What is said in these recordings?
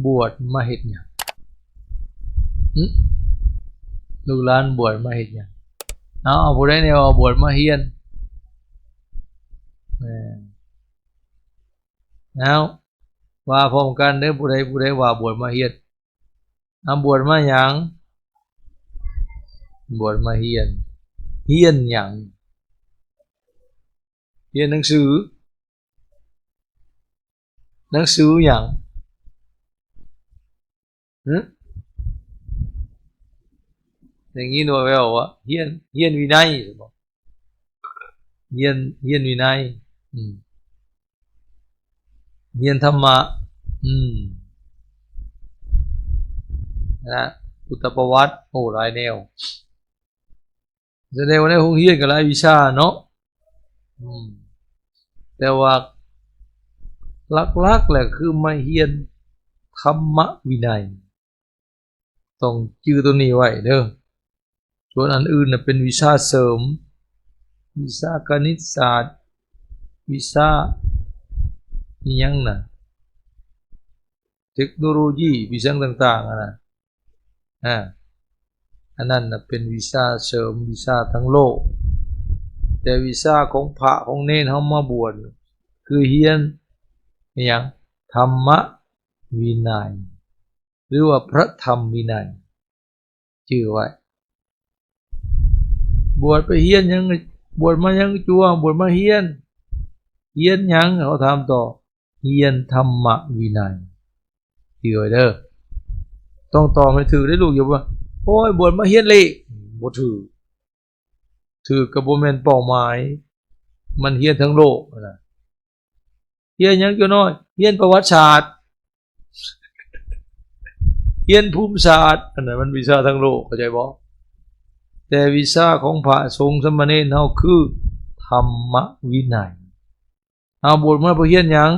ບວດມາເຮັດຫຍັງ? ຫຶ? ລູກຫຼານບວດມາເຮັດຫຍັງ? ເອົາ ເອົາ ຜູ້ໃດແດ່ວ່າບວດມາຮຽນ? ແມ່ນ. ເອົາ ວ່າພ້ອມກັນເດີ້ ຜູ້ໃດ ຜູ້ໃດວ່າບວດມາຮຽນ? ເອົາ ບວດມາຫຍັງ? ບວດມາຮຽນ. ຮຽນຫຍັງ? ຮຽນໜັງສື. ໜັງສືຫຍັງ? ຫຶ? ໄດ້ຍິນວ່າແວ່ວວ່າ ຮຽນ ຮຽນວິໄນບໍ? ຮຽນ ຮຽນວິໄນ. ອືມ. ຮຽນທຳມະ. ອືມ. ນະ ພຸດທະປະຫວັດ. ໂອ້ ຫຼາຍແນວ. ສະແດງວ່າໃນໂຮງຮຽນກໍຫຼາຍວິຊາເນາະ. ອືມ. ແຕ່ວ່າຫຼັກໆແຫຼະຄືມາຮຽນທຳມະວິໄນ. ຕ້ອງຈື່ຕົວນີ້ໄວ້ເດີ້. ສ່ວນອັນອື່ນນະເປັນວິຊາເສີມ, ວິຊາຄະນິດສາດ, ວິຊາອີ່ຫຍັງນະ ເຕັກໂນໂລຢີ ວິຊາຕ່າງໆຫັ້ນນະ. ອາ ອັນນັ້ນນະເປັນວິຊາເສີມ, ວິຊາທາງໂລກ. ແຕ່ວິຊາຂອງພະຂອງເນນເຮົາມາບວດ ຄືຮຽນອີ່ຫຍັງ? ທຳມະວິໄນ ຫຼືວ່າພະທຳວິໄນ. ຈື່ໄວ້. ບວດໄປຮຽນຫຍັງ? ບວດມາຫຍັງ? ຈົວ ບວດມາຮຽນ. ຮຽນຫຍັງ? ເຂົາຖາມຕໍ່. ຮຽນທຳມະວິໄນ. ຈື່ໄວ້ເດີ້. ຕ້ອງຕອບໃຫ້ຖືກເດີ້ລູກ. ຢ່າວ່າ ໂອ້ຍ ບວດມາຮຽນເລກ. ບໍ່ຖືກ. ຖືກກໍບໍ່ແມ່ນເປົ້າໝາຍ. ມັນຮຽນທາງໂລກຫັ້ນນະ. ຮຽນຫຍັງ ຈົວນ້ອຍ? ຮຽນປະຫວັດສາດ, ຮຽນພູມສາດ, ອັນນັ້ນມັນວິຊາທາງໂລກ, ເຂົ້າໃຈບໍ່? ແຕ່ວິຊາຂອງພະສົງສາມະເນນເຮົາຄືທຳມະວິໄນ. ເອົາ ບວດມາເພື່ອຮຽນຫຍັງ?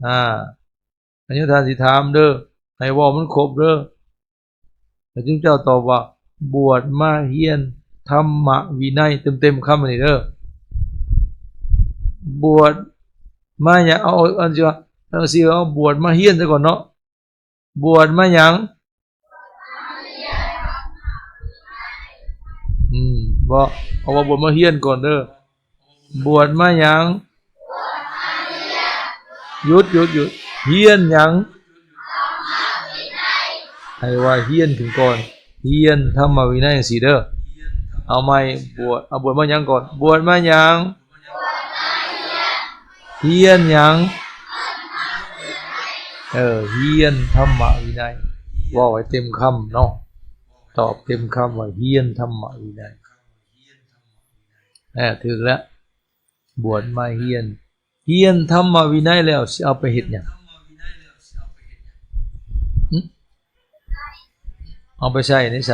ອາ ອັນນີ້ທ່ານຊິຖາມເດີ້, ໃຫ້ເວົ້າມັນຄົບເດີ້. ແລ້ວຈຶ່ງເຈົ້າຕອບວ່າ ບວດມາຮຽນທຳມະວິໄນ. ເຕັມໆຄຳອັນນີ້ເດີ້. ບວດມາຫຍັງ? ເອົາ ເອົາ ອັນຊິວ່າ ເອົາຊິວ່າ ເອົາ ບວດມາຮຽນຊະກ່ອນເນາະ. ບວດມາຫຍັງ? ອືມ ບໍ່ ເອົາວ່າບວດມາຮຽນກ່ອນເດີ້. ບວດມາຫຍັງ? ຢຸດ ຢຸດ ຢຸດ. ຮຽນຫຍັງ? ໃຫ້ວ່າຮຽນຂຶ້ນກ່ອນ. ຮຽນທຳມະວິໄນຈັ່ງຊີ້ເດີ້. ເອົາໃໝ່. ບວດ ເອົາ ບວດມາຫຍັງກ່ອນ? ບວດມາຫຍັງ? ຮຽນຫຍັງ? ເອີ ຮຽນທຳມະວິໄນ. ເວົ້າໃຫ້ເຕັມຄຳເນາະ. ຕອບເຕັມຄຳວ່າຮຽນທຳມະວິໄນ. ເອີ ຖືກແລ້ວ. ບວດມາຮຽນ, ຮຽນທຳມະວິໄນແລ້ວຊິເອົາໄປເຮັດຫຍັງ? ຫຶ? ເອົາໄປໃຊ້ໃນໃສ?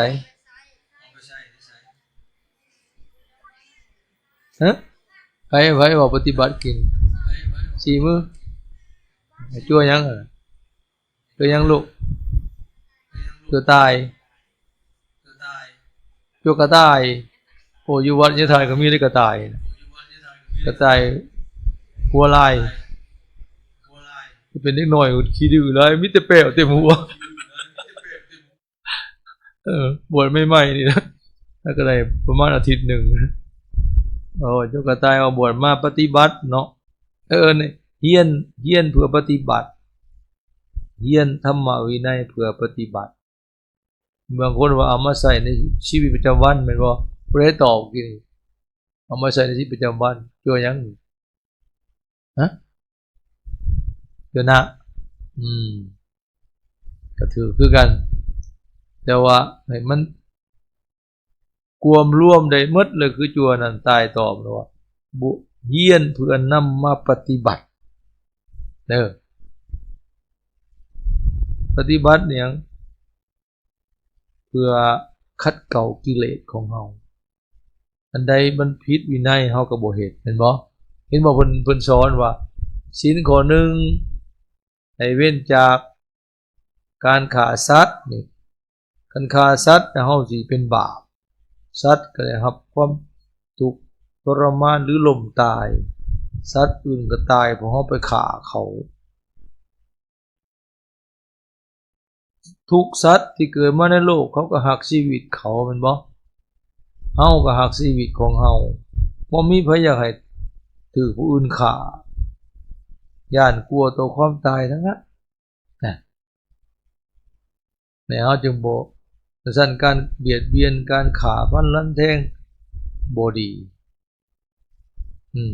ຮະ? ໃຜ ໃຜເວົ້າປະຕິບັດເກັ່ງ? ຊີ້ມື? ຈົວຫຍັງ? ເປັນຫຍັງລູກ? ກະຕ່າຍ ກະຕ່າຍ. ໂອ້ ຢູ່ວັດຍາທ່ານກໍມີເດ້ກະຕ່າຍ, ກະຕ່າຍຫົວລາຍ. ເປັນເດັກນ້ອຍຂີ້ດື້ຫຼາຍ, ມີແຕ່ແປ້ວເຕັມຫົວ. ເອີ ບວດໃໝ່ໆນີ້ນະ ແລ້ວກໍໄດ້ປະມານອາທິດໜຶ່ງ. ໂອ້ ເຈົ້າກະຕ່າຍວ່າບວດມາປະຕິບັດເນາະ. ເອີ ນີ້ ຮຽນ ຮຽນເພື່ອປະຕິບັດ, ຮຽນທຳມະວິໄນເພື່ອປະຕິບັດ. ບາງຄົນວ່າເອົາມາໃຊ້ໃນຊີວິດປະຈຳວັນແມ່ນບໍ່? ຜູ້ໃດຕອບກີ້ນີ້? ເອົາມາໃຊ້ໃນຊີວິດປະຈຳວັນ. ຕົວຫຍັງ? ຮະ? ຕົວນະ? ອືມ ກໍຖືກຄືກັນ, ແຕ່ວ່າໃຫ້ມັນກວມລວມໄດ້ໝົດເລີຍ ຄືຈົວນັ້ນຕາຍຕອບວ່າ ບໍ່ ຮຽນເພື່ອນຳມາປະຕິບັດເດີ້. ປະຕິບັດຫຍັງ? ເພື່ອຂັດເກົາກິເລດຂອງເຮົາ. ອັນໃດມັນຜິດວິໄນເຮົາກໍບໍ່ເຮັດ ແມ່ນບໍ່? ເຫັນບໍ່? ເພິ່ນ ເພິ່ນສອນວ່າ ສິນຂໍ້ໜຶ່ງໃຫ້ເວັ້ນຈາກການຂ້າສັດນີ້, ຄັນຂ້າສັດເຮົາຊິເປັນບາບ, ສັດກໍໄດ້ຮັບຄວາມທຸກທໍລະມານ ຫຼື ລົ້ມຕາຍ, ສັດອື່ນກໍຕາຍເພາະເຮົາໄປຂ້າເຂົາ. ທຸກສັດທີ່ເກີດມາໃນໂລກ ເຂົາກໍຮັກຊີວິດເຂົາ ແມ່ນບໍ່? ເຮົາກໍຮັກຊີວິດຂອງເຮົາ ບໍ່ມີໃຜຢາກໃຫ້ຖືກຜູ້ອື່ນຂ້າ ຢ້ານກົວຕໍ່ຄວາມຕາຍທັງນັ້ນນະ. ແນວເຮົາຈຶ່ງບໍ່ ຈັ່ງຊັ້ນການບຽດບຽນ ການຂ້າຟັນລັນແທງບໍ່ດີ. ອືມ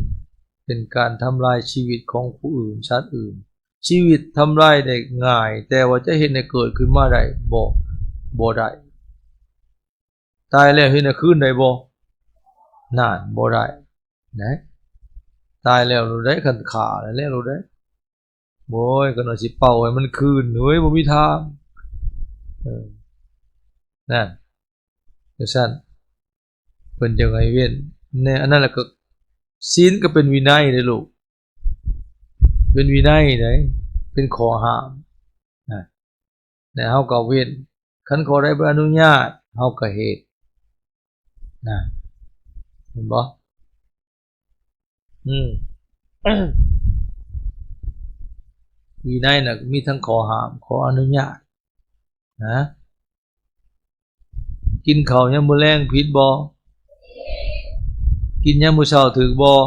ເປັນການທຳລາຍຊີວິດຂອງຜູ້ອື່ນ ສັດອື່ນ. ຊີວິດທຳລາຍໄດ້ງ່າຍ ແຕ່ວ່າຈະເຮັດໃຫ້ເກີດຂຶ້ນມາໄດ້ບໍ່? ບໍ່ໄດ້. ຕາຍແລ້ວເຮັດໃຫ້ຄືນໄດ້ບໍ່? ນັ້ນ ບໍ່ໄດ້ນະ. ຕາຍແລ້ວໂລດໃດ໋ ຄັນຂ້າແລ້ວໂລດໃດ໋. ໂອ້ຍ ຄັນວ່າຊິເປົ່າໃຫ້ມັນຄືນ ໂອ້ຍ ບໍ່ມີທາງ. ເອີ ນັ້ນ ຈັ່ງຊັ້ນ ເພິ່ນຈຶ່ງໃຫ້ເວັ້ນ. ໃນອັນນັ້ນລະກໍ ສິນກໍເປັນວິໄນເດ້ລູກ ເປັນວິໄນເດ້ ເປັນຂໍ້ຫ້າມນະ. ແລ້ວເຮົາກໍເວັ້ນ ຄັນຂໍ້ໃດບໍ່ອະນຸຍາດ ເຮົາກໍເຮັດນະ ເຫັນບໍ່? ອືມ ວິໄນນະ ມີທັງຂໍ້ຫ້າມ ຂໍ້ອະນຸຍາດນະ. ກິນເຂົ້າຍາມມື້ແລງຜິດບໍ່? ກິນຍາມມື້ເຊົ້າຖືກບໍ່?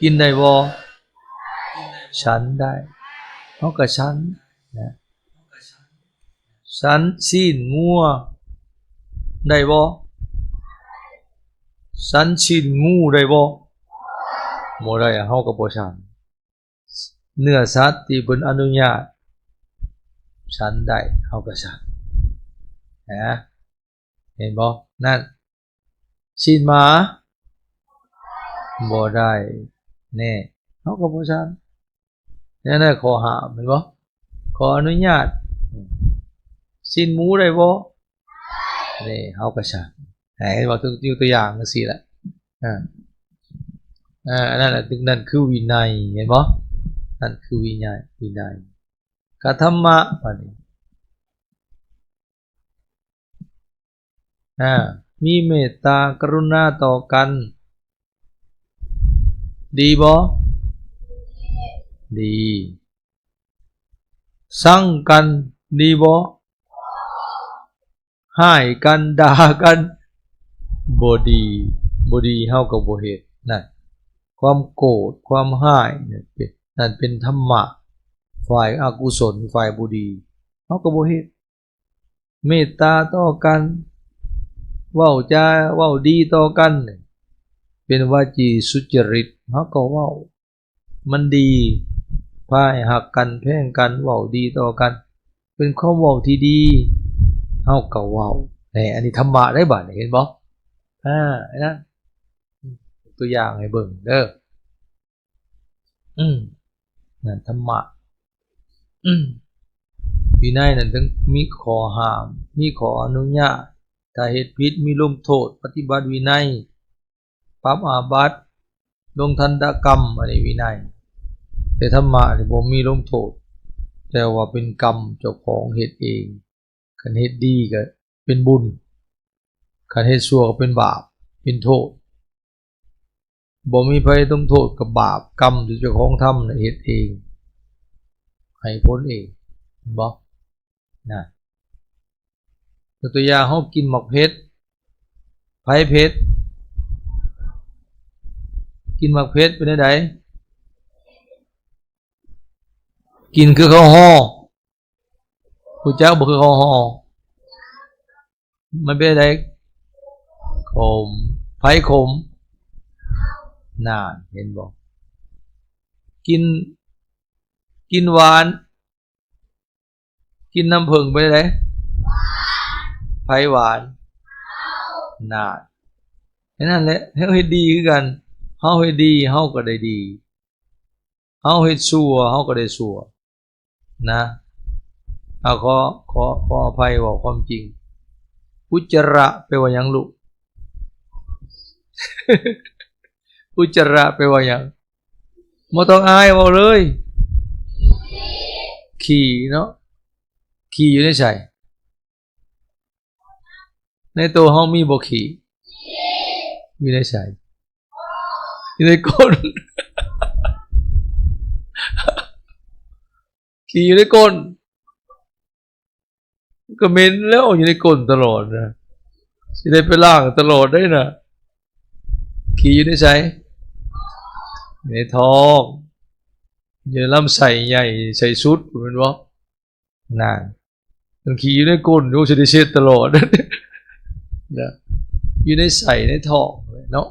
ກິນໄດ້ບໍ່? ສັນໄດ້ ເຮົາກໍສັນນະ. ສັນຊີ້ນງົວໄດ້ບໍ່? ສັນຊີ້ນງູໄດ້ບໍ່? ບໍ່ໄດ້ ເຮົາກໍບໍ່ສັນ. ເນື້ອສັດທີ່ເພິ່ນອະນຸຍາດສັນໄດ້ ເຮົາກໍສັນນະ. ເຫັນບໍ່? ນັ້ນ ຊີ້ນໝາບໍ່ໄດ້ແນ່ ເຮົາກໍບໍ່ສັນ. ແນວນັ້ນຂໍ້ຫ້າມ ເຫັນບໍ່? ຂໍອະນຸຍາດ ຊີ້ນໝູໄດ້ບໍ່? ນີ້ ເຮົາກໍສັນ. ເຫັນບໍ່? ຍົກຕົວຢ່າງຈັ່ງຊີ້ລະ. ອາ ອາ ອັນນັ້ນລະ ນັ້ນຄືວິໄນ ເຫັນບໍ່? ນັ້ນຄືວິໄນ ວິໄນ. ກະທຳມະ ບາດນີ້ ອາ ມີເມດຕາກະລຸນາຕໍ່ກັນ ດີບໍ່? ດີ. ຊັງກັນ ດີບໍ່? ຮ້າຍກັນ ດ່າກັນ ບໍ່ດີ ບໍ່ດີ ເຮົາກໍບໍ່ເຮັດ. ນັ້ນ ຄວາມໂກດ ຄວາມຮ້າຍ ນັ້ນເປັນ ນັ້ນເປັນທຳມະ ຝ່າຍອະກຸສົນ ຝ່າຍບໍ່ດີ ເຮົາກໍບໍ່ເຮັດ. ເມດຕາຕໍ່ກັນ ເວົ້າຈາ ເວົ້າດີຕໍ່ກັນ ເປັນວາຈີສຸຈະລິດ ເຮົາກໍເວົ້າ ມັນດີ ພາໃຫ້ຮັກກັນ ແພງກັນ ເວົ້າດີຕໍ່ກັນ ເປັນຄວາມເວົ້າທີ່ດີ ເຮົາກໍເວົ້າ. ແນ່ ອັນນີ້ທຳມະໄດ໋ ບາດນີ້ ເຫັນບໍ່? ອາ ອັນນັ້ນ ຕົວຢ່າງໃຫ້ເບິ່ງເດີ. ອືມ ນັ້ນທຳມະ. ວິໄນນັ້ນ ເຖິງມີຂໍ້ຫ້າມ ມີຂໍ້ອະນຸຍາດ ຖ້າເຮັດຜິດມີລົງໂທດ ປະຕິບັດວິໄນ ປັບອາບັດ ລົງທັນຕະກຳ ອັນນີ້ວິໄນ. ແຕ່ທຳມະນີ້ບໍ່ມີລົງໂທດ ແຕ່ວ່າເປັນກຳເຈົ້າຂອງເຮັດເອງ. ຄັນເຮັດດີກໍເປັນບຸນ ຄັນເຮັດຊົ່ວກໍເປັນບາບ ເປັນໂທດ. ບໍ່ມີໃຜລົງໂທດກັບບາບກຳທີ່ເຈົ້າຂອງທຳນະ ເຮັດເອງ ໃຫ້ຜົນເອງ ເຫັນບໍ່? ນະ ຍົກຕົວຢ່າງ ເຮົາກິນໝາກເຜັດ ໃຜເຜັດ? ກິນໝາກເຜັດເປັນແນວໃດ? ກິນຄືເຂົ້າຫໍ່. ຮູ້ຈັກບໍ່? ຄືເຂົ້າຫໍ່ ມັນເປັນຈັ່ງໃດ? ຂົມ. ໃຜຂົມ? ນານ ເຫັນບໍ່? ກິນ ກິນຫວານ ກິນນ້ຳເຜິ້ງເປັນຈັ່ງໃດ? ໃຜຫວານ? ນານ. ແນວນັ້ນແຫຼະ ເຮົາເຮັດດີຄືກັນ ເຮົາເຮັດດີ ເຮົາກໍໄດ້ດີ ເຮົາເຮັດຊົ່ວ ເຮົາກໍໄດ້ຊົ່ວ. ນະ ເອົາ ຂໍ ຂໍ ຂໍອະໄພ ເວົ້າຄວາມຈິງ. ອຸດຈະຣະແປວ່າຫຍັງລູກ? ອຸດຈະຣະແປວ່າຫຍັງ? ບໍ່ຕ້ອງອາຍ ເວົ້າເລີຍ. ຂີ້ເນາະ. ຂີ້ຢູ່ໃນໃສ? ໃນໂຕເຮົາມີບໍ່ຂີ້? ຢູ່ໃນໃສ? ຢູ່ໃນກົ້ນ. ຂີ້ຢູ່ໃນກົ້ນ. ກໍເໝັນແລ້ວ ຢູ່ໃນກົ້ນຕະຫຼອດນະ ຊິໄດ້ໄປລ້າງຕະຫຼອດໄດ໋ນະ. ຂີ້ຢູ່ໃນໃສ? ໃນທ້ອງ ຢູ່ໃນລຳໄສ້ໃຫຍ່ ໄສ້ຊຸດ ແມ່ນບໍ່? ນັ້ນ ມັນຂີ້ຢູ່ໃນກົ້ນຢູ່ ຊິໄດ້ເຊັດຕະຫຼອດນະ ຢູ່ໃນໄສ້ໃນທ້ອງເນາະ.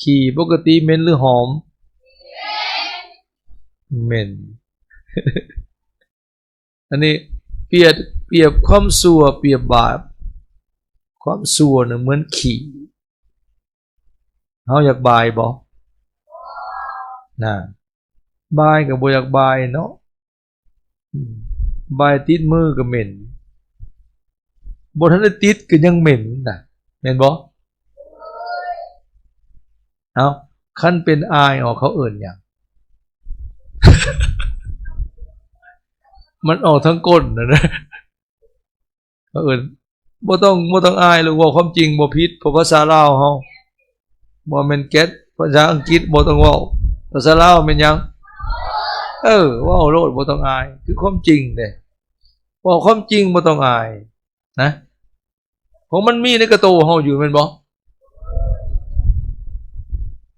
ຂີ້ປົກກະຕິເໝັນຫຼືຫອມ? ເໝັນ. ອັນນີ້ປຽບ ປຽບຄວາມຊົ່ວ ປຽບບາບ. ຄວາມຊົ່ວນະເໝືອນຂີ້ ເຮົາຢາກບາຍບໍ່? ນະ ບາຍກໍບໍ່ຢາກບາຍເນາະ. ອືມ ບາຍຕິດມືກໍເໝັນ ບໍ່ທັນໄດ້ຕິດກໍຍັງເໝັນນະ ແມ່ນບໍ່? ເອົ້າ ຄັນເປັນອາຍອອກ ເຂົາເອີ້ນຫຍັງ? ມັນອອກທາງກົ້ນຫັ້ນນະ. ເຂົາເອີ້ນ ບໍ່ຕ້ອງ ບໍ່ຕ້ອງອາຍລູກ ເວົ້າຄວາມຈິງບໍ່ຜິດ ເພາະພາສາລາວເຮົາ ບໍ່ແມ່ນແກັດ ພາສາອັງກິດບໍ່ຕ້ອງເວົ້າ ພາສາລາວແມ່ນຫຍັງ? ເອີ ເວົ້າໂລດ ບໍ່ຕ້ອງອາຍ ຄືຄວາມຈິງເດ້ ເວົ້າຄວາມຈິງບໍ່ຕ້ອງອາຍນະ ເພາະມັນມີໃນກະໂຕເຮົາຢູ່ ແມ່ນບໍ່?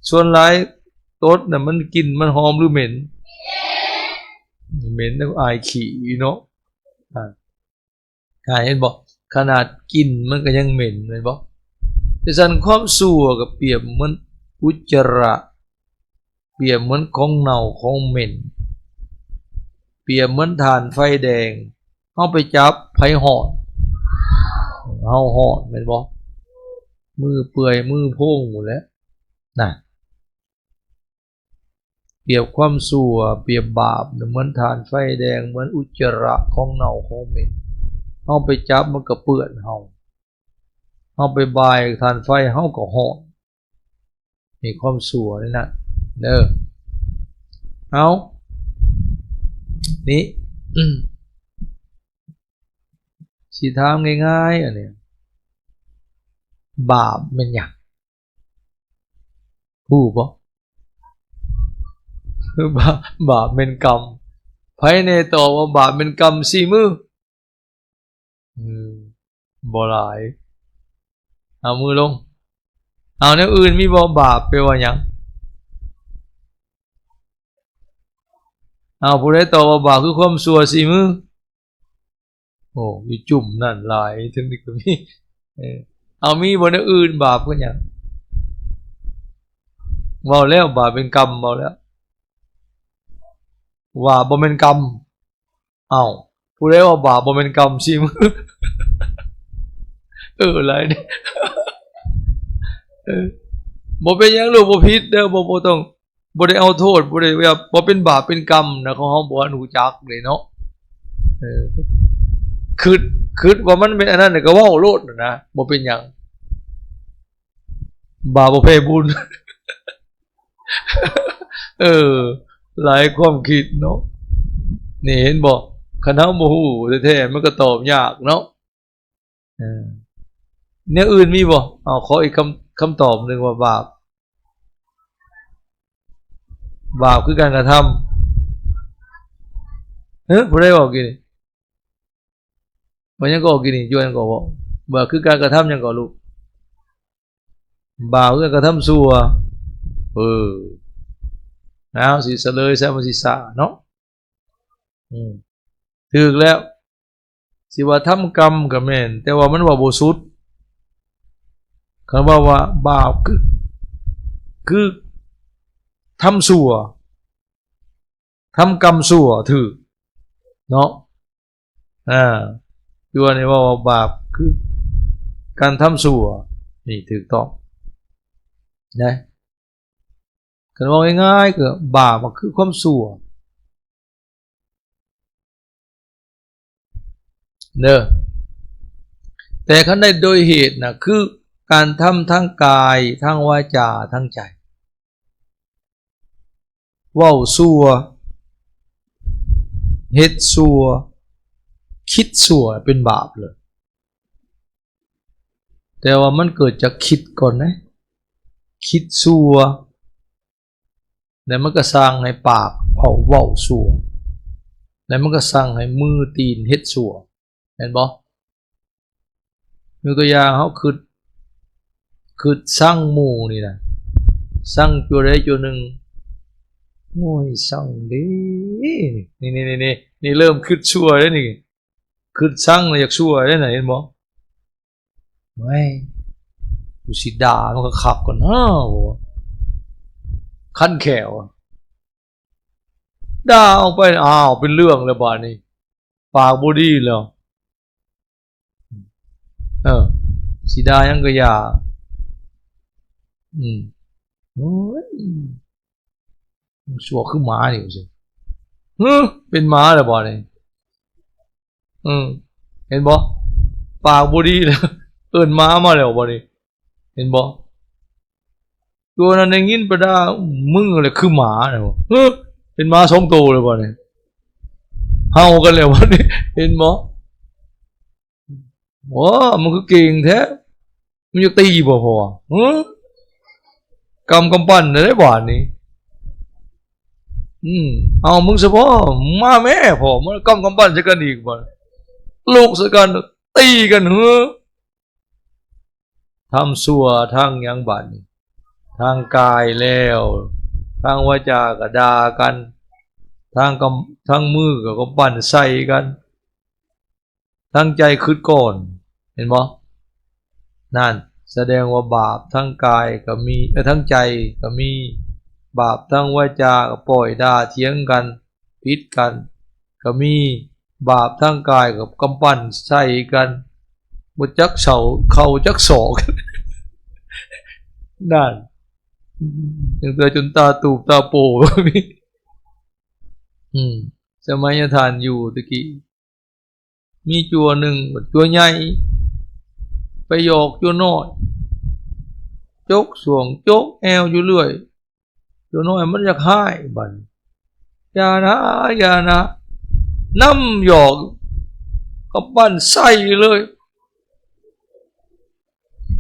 ສ່ວນຫຼາຍຕົດນະ ມັນກິ່ນມັນຫອມຫຼືເໝັນ? ເໝັນ ອາຍຂີ້ເນາະ ອ່າ ອ່າ ເຫັນບໍ່? ຂະໜາດກິ່ນມັນກໍຍັງເໝັນ ແມ່ນບໍ່? ຈັ່ງຊັ້ນ ຄວາມຊົ່ວກໍປຽບເໝືອນອຸດຈະລະ ປຽບເໝືອນຂອງເນົ່າຂອງເໝັນ ປຽບເໝືອນຖ່ານໄຟແດງ ເຮົາໄປຈັບໃຜຮ້ອນ? ເຮົາຮ້ອນ ແມ່ນບໍ່? ມືເປື່ອຍມືໂພງໝົດແຫຼະນະ. ປຽບຄວາມຊົ່ວ ປຽບບາບ ເໝືອນຖ່ານໄຟແດງ ເໝືອນອຸດຈະລະຂອງເນົ່າຂອງເໝັນ ເຮົາໄປຈັບມັນກໍເປື້ອນເຮົາ ເຮົາໄປບາຍຖ່ານໄຟເຮົາກໍຮ້ອນ ມີຄວາມຊົ່ວໃນນັ້ນເດີ. ເອົາ ນີ້ ຊິຖາມງ່າຍໆ ອັນນີ້ ບາບແມ່ນຫຍັງ? ຮູ້ບໍ່? ບາບ ບາບແມ່ນກຳ. ໃຜແນ່ຕອບວ່າບາບແມ່ນກຳຊີ້ມື? ອືມ ບໍ່ຫຼາຍ. ເອົາມືລົງ. ເອົາ ແນວອື່ນມີບໍ່? ບາບແປວ່າຫຍັງ? ເອົາ ຜູ້ໃດຕອບວ່າບາບຄືຄວາມຊົ່ວຊີ້ມື? ໂອ້ ຢູ່ຈຸ່ມນັ້ນຫຼາຍ ເທິງນີ້ກໍມີ. ເອີ ເອົາ ມີບໍ່ແນວອື່ນ? ບາບຄືຫຍັງ? ເວົ້າແລ້ວ ບາບເປັນກຳ ເວົ້າແລ້ວ ວ່າບໍ່ແມ່ນກຳ. ເອົ້າ ຜູ້ໃດວ່າບາບບໍ່ແມ່ນກຳຊີ້ມື? ເອີ ຫຼາຍເດ້. ເອີ ບໍ່ເປັນຫຍັງລູກ ບໍ່ຜິດເດີ ບໍ່ ບໍ່ຕ້ອງ ບໍ່ໄດ້ເອົາໂທດ ບໍ່ໄດ້ແບບ ບໍ່ເປັນບາບເປັນກຳນະ ຂອງເຮົາບໍ່ທັນຮູ້ຈັກເດ້ເນາະ. ເອີ ຄິດ ຄິດວ່າມັນແມ່ນອັນນັ້ນກໍເວົ້າໂລດນະ ບໍ່ເປັນຫຍັງ ບາບບໍ່ແພ້ບຸນ. ເອີ ຫຼາຍຄວາມຄິດເນາະ ນີ້ເຫັນບໍ່? ຄັນເຮົາບໍ່ຮູ້ແທ້ໆ ມັນກໍຕອບຍາກເນາະ. ເອີ ແນວອື່ນມີບໍ່? ເອົາ ຂໍອີກຄຳ ຄຳຕອບໜຶ່ງວ່າບາບ ບາບຄືການກະທຳ. ເອີ ຜູ້ໃດເວົ້າກີ້ນີ້? ວ່າຫຍັງກໍກີ້ນີ້? ຢູ່ຫຍັງກໍເວົ້າ ບາບຄືການກະທຳຫຍັງກໍລູກ? ບາບຄືການກະທຳຊົ່ວ. ເອີ ເອົາ ຊິສະເຫຼີຍໃສ່ມັນຊິຊ້າເນາະ. ອືມ ຖືກແລ້ວ ຊິວ່າທຳກຳກໍແມ່ນ ແຕ່ວ່າມັນເວົ້າບໍ່ສຸດ. ຄັນເວົ້າວ່າບາບຄື ຄືທຳຊົ່ວ ທຳກຳຊົ່ວ ຖືກເນາະ. ອ່າ ຄືວ່ານີ້ເວົ້າວ່າບາບຄືການທຳຊົ່ວ ນີ້ຖືກຕ້ອງນະ. ຄັນເວົ້າງ່າຍໆ ກໍບາບກໍຄືຄວາມຊົ່ວເດີ ແຕ່ຄັນໄດ້ໂດຍເຫດນະ ຄືການທຳທາງກາຍ ທາງວາຈາ ທາງໃຈ. ເວົ້າຊົ່ວ ເຮັດຊົ່ວ ຄິດຊົ່ວ ເປັນບາບເລີຍ. ແຕ່ວ່າມັນເກີດຈາກຄິດກ່ອນເດ້ ຄິດຊົ່ວ ແລ້ວມັນກໍສ້າງໃຫ້ປາກເວົ້າ ເວົ້າຊົ່ວ ແລ້ວມັນກໍສ້າງໃຫ້ມືຕີນເຮັດຊົ່ວ. ມ່ນບໍ່? ຍົກຕົວຢ່າງ ເຮົາຄຶດ ຄຶດຊັງໝູ່ນີ້ນະ ຊັງຕົວໃດຕົວໜຶ່ງ ໂອ້ຍ ຊັງເດ້ ນີ້ ນີ້ ນີ້ ນີ້ ນີ້ເລີ່ມຄຶດຊົ່ວແລ້ວນີ້ ຄຶດຊັງແລ້ວຢາກຊົ່ວແລ້ວນະ ເຫັນບໍ່? ໂອ້ຍ ກູຊິດ່າມັນຄັກໆກ່ອນນາ ຄັນແຂ້ວ ດ່າອອກໄປ ອ້າວ ເປັນເລື່ອງແລ້ວບາດນີ້ ປາກບໍ່ດີແລ້ວ ເອີ ຊິດ່າຫຍັງກໍຢ່າ ອືມ ໂອ້ຍ ຊົ່ວຄືໝານີ້ ວ່າຊັ້ນ ເຮີ ເປັນໝາແລ້ວບາດນີ້ ອືມ ເຫັນບໍ່? ປາກບໍ່ດີແລ້ວ ເອີ້ນໝາມາແລ້ວບາດນີ້ ເຫັນບໍ່? ຕົວນັ້ນໄດ້ຍິນປະດາ ມຶງແຫຼະຄືໝາແລ້ວ ເຮີ ເປັນໝາສອງໂຕແລ້ວບາດນີ້ ເຫົ່າກັນແລ້ວບາດນີ້ ເຫັນບໍ່? ໂອ້ ມັນຄືເກັ່ງແທ້ ມັນຢາກຕີບໍ່ພໍ່? ເຮີ ກຳກຳປັ້ນໄດ້ບາດນີ້ ອືມ ເອົາ ມຶງສະພໍ່ ມາແມ້ພໍ່ ມາກຳກຳປັ້ນໃສ່ກັນອີກບາດ ລຸກໃສ່ກັນ ຕີກັນ ເຮີ ທຳຊົ່ວທາງຫຍັງບາດນີ້? ທາງກາຍແລ້ວ ທາງວາຈາກໍດ່າກັນ ທາງກຳ ທາງມືກໍກຳປັ້ນໃສ່ກັນ ທາງໃຈຄຶດກ່ອນ ເຫັນບໍ່? ນັ້ນ ສະແດງວ່າບາບທາງກາຍກໍມີ ເອີ ທາງໃຈກໍມີ ບາບທາງວາຈາກໍປ້ອຍດ່າຖຽງກັນ ຜິດກັນກໍມີ ບາບທາງກາຍກໍກຳປັ້ນໃສ່ກັນ ບໍ່ຈັກເຊົາເຂົ້າຈັກສອກ ນັ້ນ ຈັ່ງເທື່ອຈົນຕາຕູບຕາໂປກໍມີ ອືມ ສະໄໝຍາທ່ານຢູ່ຕະກີ້ ມີຈົວໜຶ່ງ ຈົວໃຫຍ່ໄປຫຍອກຈົວນ້ອຍ ຈົກສວງຈົກແອວຢູ່ເລື້ອຍ ຈົວນ້ອຍມັນຢາກຮ້າຍບາດນີ້ ຢ່ານະ ຢ່ານະ ນຳຫຍອກກຳປັ້ນໃສ່ເລີຍ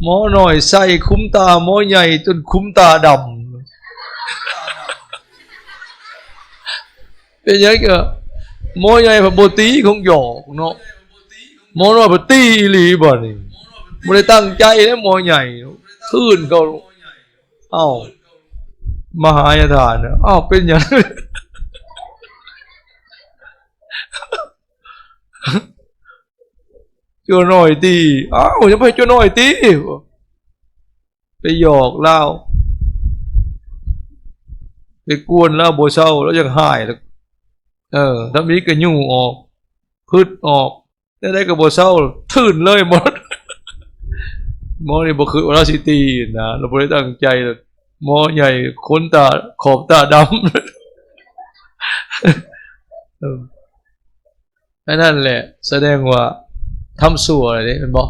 ໝໍນ້ອຍໃສ່ຂຸມຕາໝໍໃຫຍ່ຈົນຂຸມຕາດຳ ເປັນຫຍັງກໍໝໍໃຫຍ່ເພິ່ນບໍ່ຕີ ຄົງຫຍອກເນາະ ໝໍນ້ອຍເພິ່ນຕີອີ່ຫຼີບາດນີ້ ບໍ່ໄດ້ຕັ້ງໃຈເດ້ໝໍໃຫຍ່ ຄືນເຂົາ ເອົ້າ ມະຫາຍາທ່ານ ເອົ້າ ເປັນຫຍັງ? ຈົວນ້ອຍຕີ ອ້າວ ຢ່າໄປໃຫ້ຈົວນ້ອຍຕີ ໄປຫຍອກລາວ ໄປກວນລາວບໍ່ເຊົາ ລາວຢາກຮ້າຍ ເອີ ທຳອິດກໍຍູ້ອອກ ພຶດອອກ ແນວໃດກໍບໍ່ເຊົາ ທຶນເລີຍໝໍ ໝໍນີ້ບໍ່ຄິດວ່າລາວຊິຕີນະ ລາວບໍ່ໄດ້ຕັ້ງໃຈ ໝໍໃຫຍ່ຂົນຕາຂອບຕາດຳ ເອີ ອັນນັ້ນແຫຼະ ສະແດງວ່າທຳຊົ່ວແລ້ວເດ້ ແມ່ນບໍ່?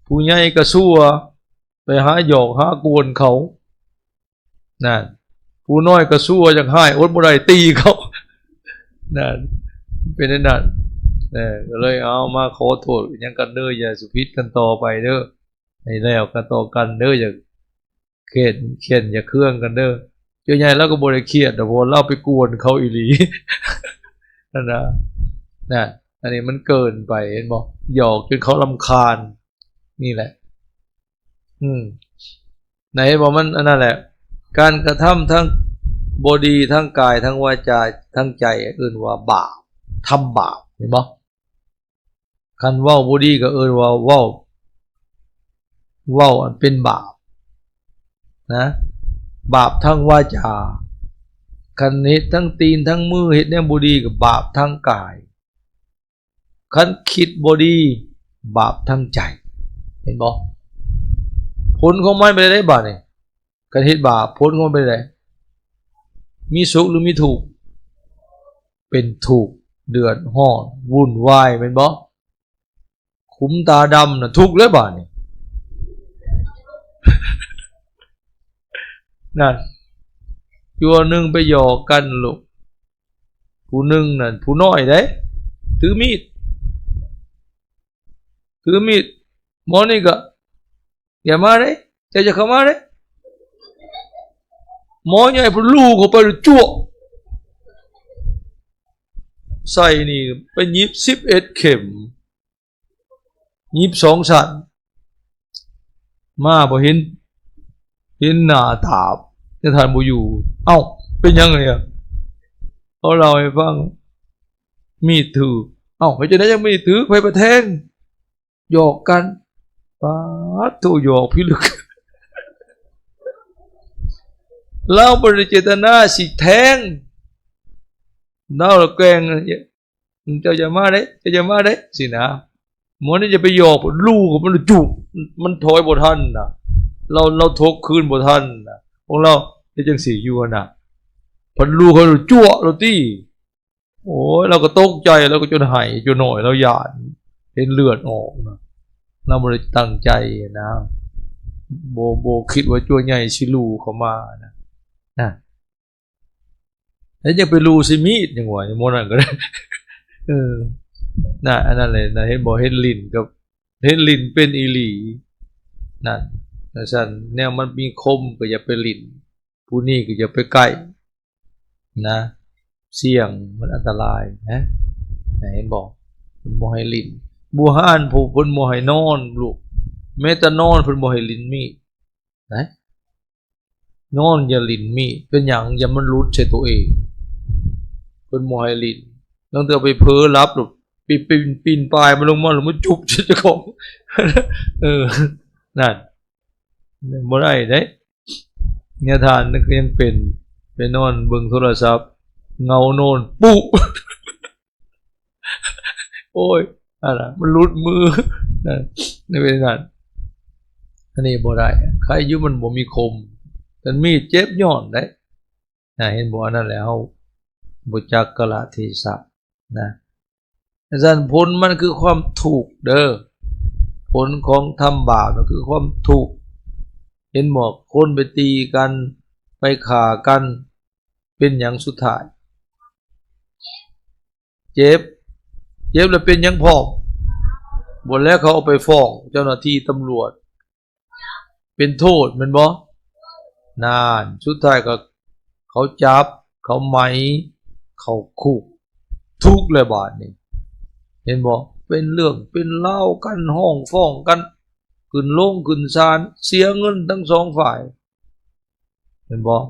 ຜູ້ໃຫຍ່ກໍຊົ່ວ ໄປຫາຫຍອກຫາກວນເຂົາ ນັ້ນ ຜູ້ນ້ອຍກໍຊົ່ວຢາກຮ້າຍ ອົດບໍ່ໄດ້ຕີເຂົາ ນັ້ນ ເປັນແນວນັ້ນ ເອີ ກໍເລີຍເອົາມາຂໍໂທດຫຍັງກັນເດີ ຢ່າສຸພິດກັນຕໍ່ໄປເດີ ໃຫ້ແລ້ວກັນຕໍ່ກັນເດີ ຢ່າ ເຄນ ເຄນ ຢ່າເຄືອງກັນເດີ ສ່ວນໃຫຍ່ລາວກໍບໍ່ໄດ້ຄຽດດອກ ເພາະວ່າລາວໄປກວນເຂົາອີ່ຫຼີ ຫັ້ນນະ ນະ ອັນນີ້ມັນເກີນໄປ ເຫັນບໍ່? ຫຍອກຈົນເຂົາລຳຄານ ນີ້ແຫຼະ ອືມ ນະ ເຫັນບໍ່? ມັນອັນນັ້ນແຫຼະ ການກະທຳທັງບໍ່ດີ ທັງກາຍ ທັງວາຈາ ທັງໃຈ ເອີ້ນວ່າບາບ ທຳບາບ ເຫັນບໍ່? ຄັນເວົ້າບໍ່ດີກໍເອີ້ນວ່າເວົ້າ ເວົ້າອັນເປັນບາບນະ ບາບທາງວາຈາ ຄັນເຮັດທັງຕີນທັງມື ເຮັດແນວບໍ່ດີກໍບາບທາງກາຍ ຄັນຄິດບໍ່ດີ ບາບທາງໃຈ ເຫັນບໍ່? ຜົນຂອງມັນເປັນໃດບາດນີ້? ຄັນເຮັດບາບ ຜົນຂອງມັນເປັນໃດ? ມີສຸກຫຼືມີທຸກ? ເປັນທຸກ ເດືອດຮ້ອນ ວຸ່ນວາຍ ແມ່ນບໍ່? ຂຸມຕາດຳນະ ທຸກເລີຍບາດນີ້ ນັ້ນ ຕົວໜຶ່ງໄປຫຍອກກັນໂລດ ຜູ້ໜຶ່ງນັ້ນ ຜູ້ນ້ອຍເດ້ ຖືມີດ ຖືມີດ ໝໍນີ້ກໍ ຢ່າມາເດ້ ເຈົ້າຢ່າເຂົ້າມາເດ້ ໝໍໃຫຍ່ເພິ່ນລູເຂົ້າໄປ ຈົວກ ໃສ່ນີ້ໄປຍິບສິບເອັດເຂັມ ຍິບສອງຊັ້ນ ມາບໍ່ເຫັນ ເຫັນໜ້າຕາບ ແຕ່ທ່ານບໍ່ຢູ່. ເອົ້າ ເປັນຫຍັງນີ້? ເຂົາເລົ່າໃຫ້ຟັງ ມີດຖືກ. ເອົ້າ ເຮັດຈັ່ງໃດຈັ່ງມີດຖືກ? ໃຜໄປແທງ? ຫຍອກກັນ. ປາດໂທ ຫຍອກພິລຶກ. ລາວບໍ່ໄດ້ເຈດຕະນາຊິແທງ ລາວລະແກວ່ງ ເຈົ້າຢ່າມາເດ້ ເຈົ້າຢ່າມາເດ້ ຊີ້ນະ. ໝໍນີ້ຢ່າໄປຫຍອກ ລູກມັນຈຸ ມັນຖອຍບໍ່ທັນນະ ລາວ ລາວທົກຄືນບໍ່ທັນນະ. ຂອງລາວເຮັດຈັ່ງຊີ້ຢູ່ຫັ້ນນະ ພັດລູກເຂົາຈົວະໂລດຕິ. ໂອ້ຍ ລາວກໍຕົກໃຈ ລາວກໍຈົນໄຫ້ຈົນໜ້ອຍ ລາວຢ້ານເຫັນເລືອດອອກນະ. ລາວບໍ່ໄດ້ຕັ້ງໃຈນະ ບໍ່ ບໍ່ຄິດວ່າຈົວະໃຫຍ່ຊິລູເຂົ້າມານະ ນະ. ແລ້ວຍັງໄປລູໃສ່ມີດ ຍັງວ່າ ໝໍນັ້ນກໍໄດ້. ເອີ ນະ ອັນນັ້ນແຫຼະນະ ເຫັນບໍ່? ເຫັນຫຼິ້ນກັບ ເຫັນຫຼິ້ນເປັນອີ່ຫຼີນັ້ນ. ຈັ່ງຊັ້ນ ແນວມັນມີຄົມກໍຢ່າໄປຫຼິ້ນ ຜູ້ນີ້ກໍຢ່າໄປໃກ້ນະ ສ່ຽງ ມັນອັນຕະລາຍນະ. ເຫັນບໍ່? ເພິ່ນບໍ່ໃຫ້ຫຼິ້ນ ບູຮານຜູ້ເພິ່ນບໍ່ໃຫ້ນອນລູກ ແມ້ແຕ່ນອນເພິ່ນບໍ່ໃຫ້ຫຼິ້ນມີດນະ. ນອນຢ່າຫຼິ້ນມີດ. ເປັນຫຍັງ? ຢ້ານມັນຫຼຸດໃສ່ໂຕເອງ. ເພິ່ນບໍ່ໃຫ້ຫຼິ້ນ. ລາງເທື່ອໄປເຜີຫຼັບ ປີນ ປີນ ປີນປ່າຍມັນລົງມາ ແລ້ວມາຈຸບໃສ່ເຈົ້າຂອງ. ເອີ ນັ້ນ ບໍ່ໄດ້ເດ້. ຍາທ່ານນັ້ນກໍຍັງເປັນ ໄປນອນເບິ່ງໂທລະສັບ ເຫງົານອນປຸ. ໂອ້ຍ ອັນນະ ມັນຫຼຸດມືນະ ໃນເວລານັ້ນ. ອັນນີ້ບໍ່ໄດ້ ໃຄຢູ່ມັນບໍ່ມີຄົມ. ຄັນມີດເຈັບຍ້ອນໄດ໋ນະ. ເຫັນບໍ່? ອັນນັ້ນແຫຼະ ເຮົາບໍ່ຈັກກາລະເທສະນະ. ຈັ່ງຊັ້ນ ຜົນມັນຄືຄວາມທຸກເດີ. ຜົນຂອງທຳບາບນັ້ນຄືຄວາມທຸກ. ເຫັນບໍ່? ຄົນໄປຕີກັນ ໄປຂ້າກັນ ເປັນຫຍັງສຸດທ້າຍ? ເຈັບ. ເຈັບແລ້ວເປັນຫຍັງພ້ອມ? ບໍ່ແລ້ວ ເຂົາເອົາໄປຟ້ອງເຈົ້າໜ້າທີ່ຕຳຫຼວດ ເປັນໂທດແມ່ນບໍ່? ນັ້ນ ສຸດທ້າຍກໍເຂົາຈັບ ເຂົາໄໝ ເຂົ້າຄຸກ ທຸກແລ້ວບາດນີ້. ເຫັນບໍ່? ເປັນເລື່ອງເປັນລາວກັນ ຮ້ອງຟ້ອງກັນ ຂຶ້ນໂລງຂຶ້ນສານ ເສຍເງິນທັງສອງຝ່າຍ. ເຫັນບໍ່?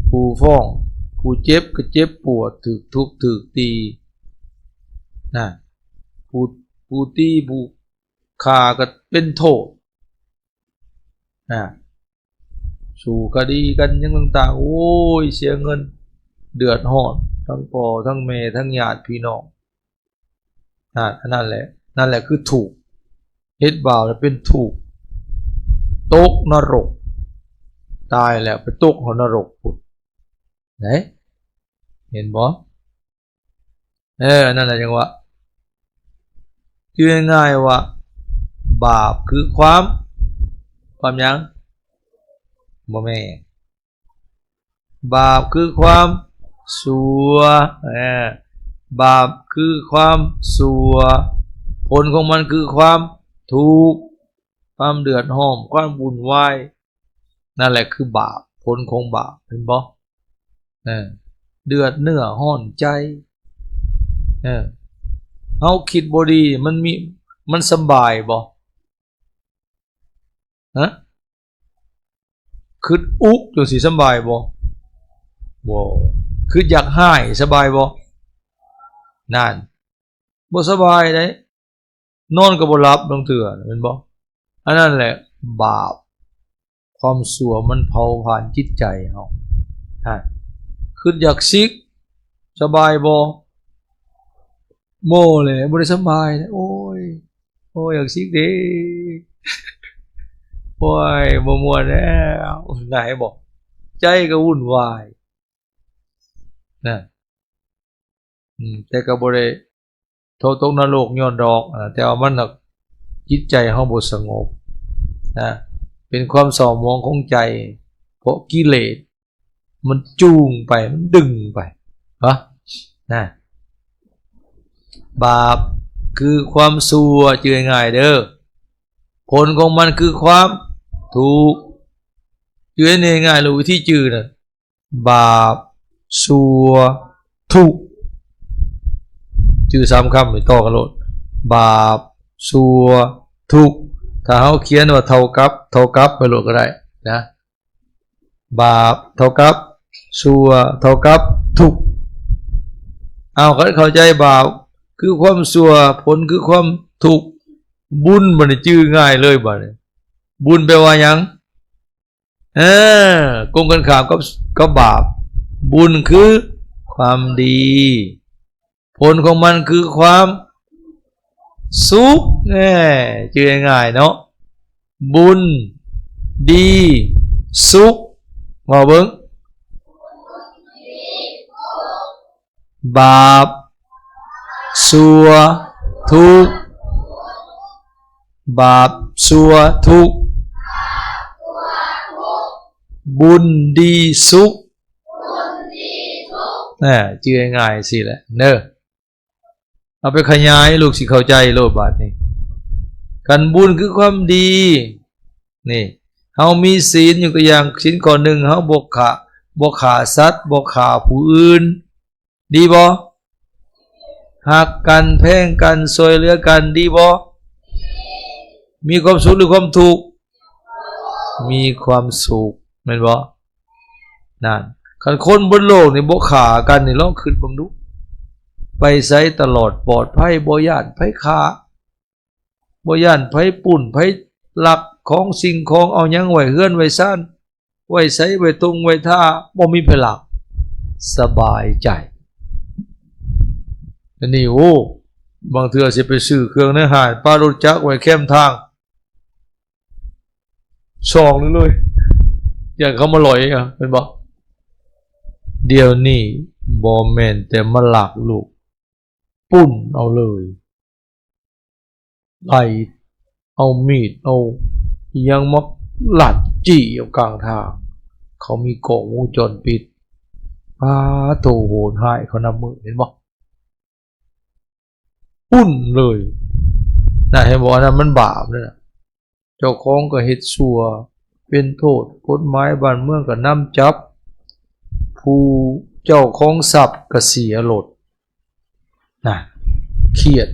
ຜູ້ຟ້ອງ ຜູ້ເຈັບກໍເຈັບປວດ ຖືກທຸບຖືກຕີນະ. ຜູ້ ຜູ້ຕີ ຜູ້ຂ້າກໍເປັນໂທດນະ. ສູ້ຄະດີກັນຫຍັງຕ່າງໆ ໂອ້ຍ ເສຍເງິນ ເດືອດຮ້ອນ ທັງພໍ່ທັງແມ່ ທັງຍາດພີ່ນ້ອງ. ນັ້ນ ອັນນັ້ນແຫຼະ ນັ້ນແຫຼະຄືທຸກ. ເຮັດບາບແລ້ວເປັນທຸກ ຕົກນະລົກ ຕາຍແລ້ວໄປຕົກເຂົ້ານະລົກພຸ້ນເດ້. ເຫັນບໍ່? ເອີ ນັ້ນແຫຼະ ຈັ່ງວ່າ ຊື່ງ່າຍໆວ່າ ບາບຄືຄວາມ ຄວາມຫຍັງ? ບໍ່ແມ່ນ. ບາບຄືຄວາມຊົ່ວ ເອີ ບາບຄືຄວາມຊົ່ວ ຜົນຂອງມັນຄືຄວາມທຸກ ຄວາມເດືອດຮ້ອນ ຄວາມວຸ່ນວາຍ. ນັ້ນແຫຼະຄືບາບ ຜົນຂອງບາບ ເຫັນບໍ່? ເອີ ເດືອດເນື້ອຮ້ອນໃຈ. ເອີ ເຮົາຄິດບໍ່ດີ ມັນມີ ມັນສຳບາຍບໍ່? ຮະ? ຄິດອຸກຈັ່ງຊີ້ສຳບາຍບໍ່? ບໍ່. ຄິດຢາກຮ້າຍສະບາຍບໍ່? ນັ້ນ ບໍ່ສະບາຍເດ້. ນອນກໍບໍ່ຫຼັບລາງເທື່ອ ແມ່ນບໍ່? ອັນນັ້ນແຫຼະບາບ ຄວາມຊົ່ວມັນເຜົາຜານຈິດໃຈເຮົາ. ຮະ ຄິດຢາກສິກສະບາຍບໍ່? ບໍ່ແຫຼະ ບໍ່ໄດ້ສະບາຍ. ໂອ້ຍ ໂອ້ຍ ຢາກສິກເດ້ ໂອ້ຍ ບໍ່ມ່ວນແລ້ວ ນະ. ເຫັນບໍ່? ໃຈກໍວຸ່ນວາຍນະ. ອືມ ແຕ່ກໍບໍ່ໄດ້ໂທດຕົກນະລົກຍ້ອນດອກ ອາ ແຕ່ວ່າມັນໜັກ ຈິດໃຈເຮົາບໍ່ສະຫງົບນະ ເປັນຄວາມເສົ້າໝອງຂອງໃຈ ເພາະກິເລດມັນຈູງໄປ ມັນດຶງໄປ ເນາະ ນະ. ບາບຄືຄວາມຊົ່ວ ຈື່ງ່າຍໆເດີ ຜົນຂອງມັນຄືຄວາມທຸກ. ຈື່ໃຫ້ງ່າຍໆ ແລ້ວວິທີຈື່ນະ ບາບ ຊົ່ວ ທຸກ ຈື່ສາມຄຳນີ້ຕໍ່ກັນໂລດ ບາບ ຊົ່ວ ທຸກ. ຖ້າເຮົາຂຽນວ່າເທົ່າກັບ ເທົ່າກັບໄປໂລດກໍໄດ້ນະ. ບາບເທົ່າກັບຊົ່ວເທົ່າກັບທຸກ. ເອົາ ຄັນເຂົ້າໃຈບາບຄືຄວາມຊົ່ວ ຜົນຄືຄວາມທຸກ ບຸນ ບັດນີ້ຈື່ງ່າຍເລີຍບັດນີ້. ບຸນແປວ່າຫຍັງ? ເອີ ກົງກັນຂ້າມກັບ ກັບບາບ. ບຸນຄືຄວາມດີ ຜົນຂອງມັນຄືຄວາມສຸກ. ແນ່ ຈື່ງ່າຍໆເນາະ ບຸນ ດີ ສຸກ. ເວົ້າເບິ່ງ ບາບ ຊົ່ວ ທຸກ. ບາບ ຊົ່ວ ທຸກ. ບຸນ ດີ ສຸກ. ແນ່ ຈື່ງ່າຍໆຊີ້ແຫຼະເດີ. ເອົາໄປຂະຫຍາຍ ລູກຊິເຂົ້າໃຈໂລດບາດນີ້. ຄັນບຸນຄືຄວາມດີ ນີ້ ເຮົາມີສິນ ຍົກຕົວຢ່າງ ສິນຂໍ້ໜຶ່ງ ເຮົາບໍ່ຂ້າ ບໍ່ຂ້າສັດ ບໍ່ຂ້າຜູ້ອື່ນ ດີບໍ່? ຮັກກັນ ແພງກັນ ຊ່ວຍເຫຼືອກັນ ດີບໍ່? ມີຄວາມສຸກ ຫຼື ຄວາມທຸກ? ມີຄວາມສຸກ ແມ່ນບໍ່? ນັ້ນ ຄັນຄົນບົນໂລກນີ້ບໍ່ຂ້າກັນນີ້ ລອງຄິດເບິ່ງດູ ໄປໃສຕະຫຼອດປອດໄພ ບໍ່ຢ້ານໃຜຂ້າ ບໍ່ຢ້ານໃຜປຸ້ນ ໃຜລັກຂອງ ສິ່ງຂອງ ເອົາຫຍັງໄວ້ເຮືອນໄວ້ຊານ ໄວ້ໃສ ໄວ້ຕົງໄວ້ທ່າ ບໍ່ມີໃຜລັກ ສະບາຍໃຈ. ອັນນີ້ ໂອ້ ບາງເທື່ອຊິໄປຊື້ເຄື່ອງໃນຫ້າງ ປະລົດຈັກໄວ້ແຄມທາງ ຊ່ອງເລີຍ ຢ້ານເຂົາມາຫຼອຍ ແມ່ນບໍ່? ດຽວນີ້ບໍ່ແມ່ນແຕ່ມາລັກລູກ ປຸ້ນເອົາເລີຍ ໄລ່ເອົາມີດ ເອົາອີ່ຫຍັງມາລາດຈີ້ເອົາກາງທາງ. ເຂົາມີກ້ອງວົງຈອນປິດ ປາໂທ ໂຫດຮ້າຍເຂົານຳມື ເຫັນບໍ່? ປຸ້ນເລີຍນະ ເຫັນບໍ່? ອັນນັ້ນມັນບາບເດ້ນະ. ເຈົ້າຂອງກໍເຮັດຊົ່ວ ເປັນໂທດ ກົດໝາຍບ້ານເມືອງກໍນຳຈັບ ຜູ້ເຈົ້າຂອງຊັບກໍເສຍໂລດນະ. ຄຽດ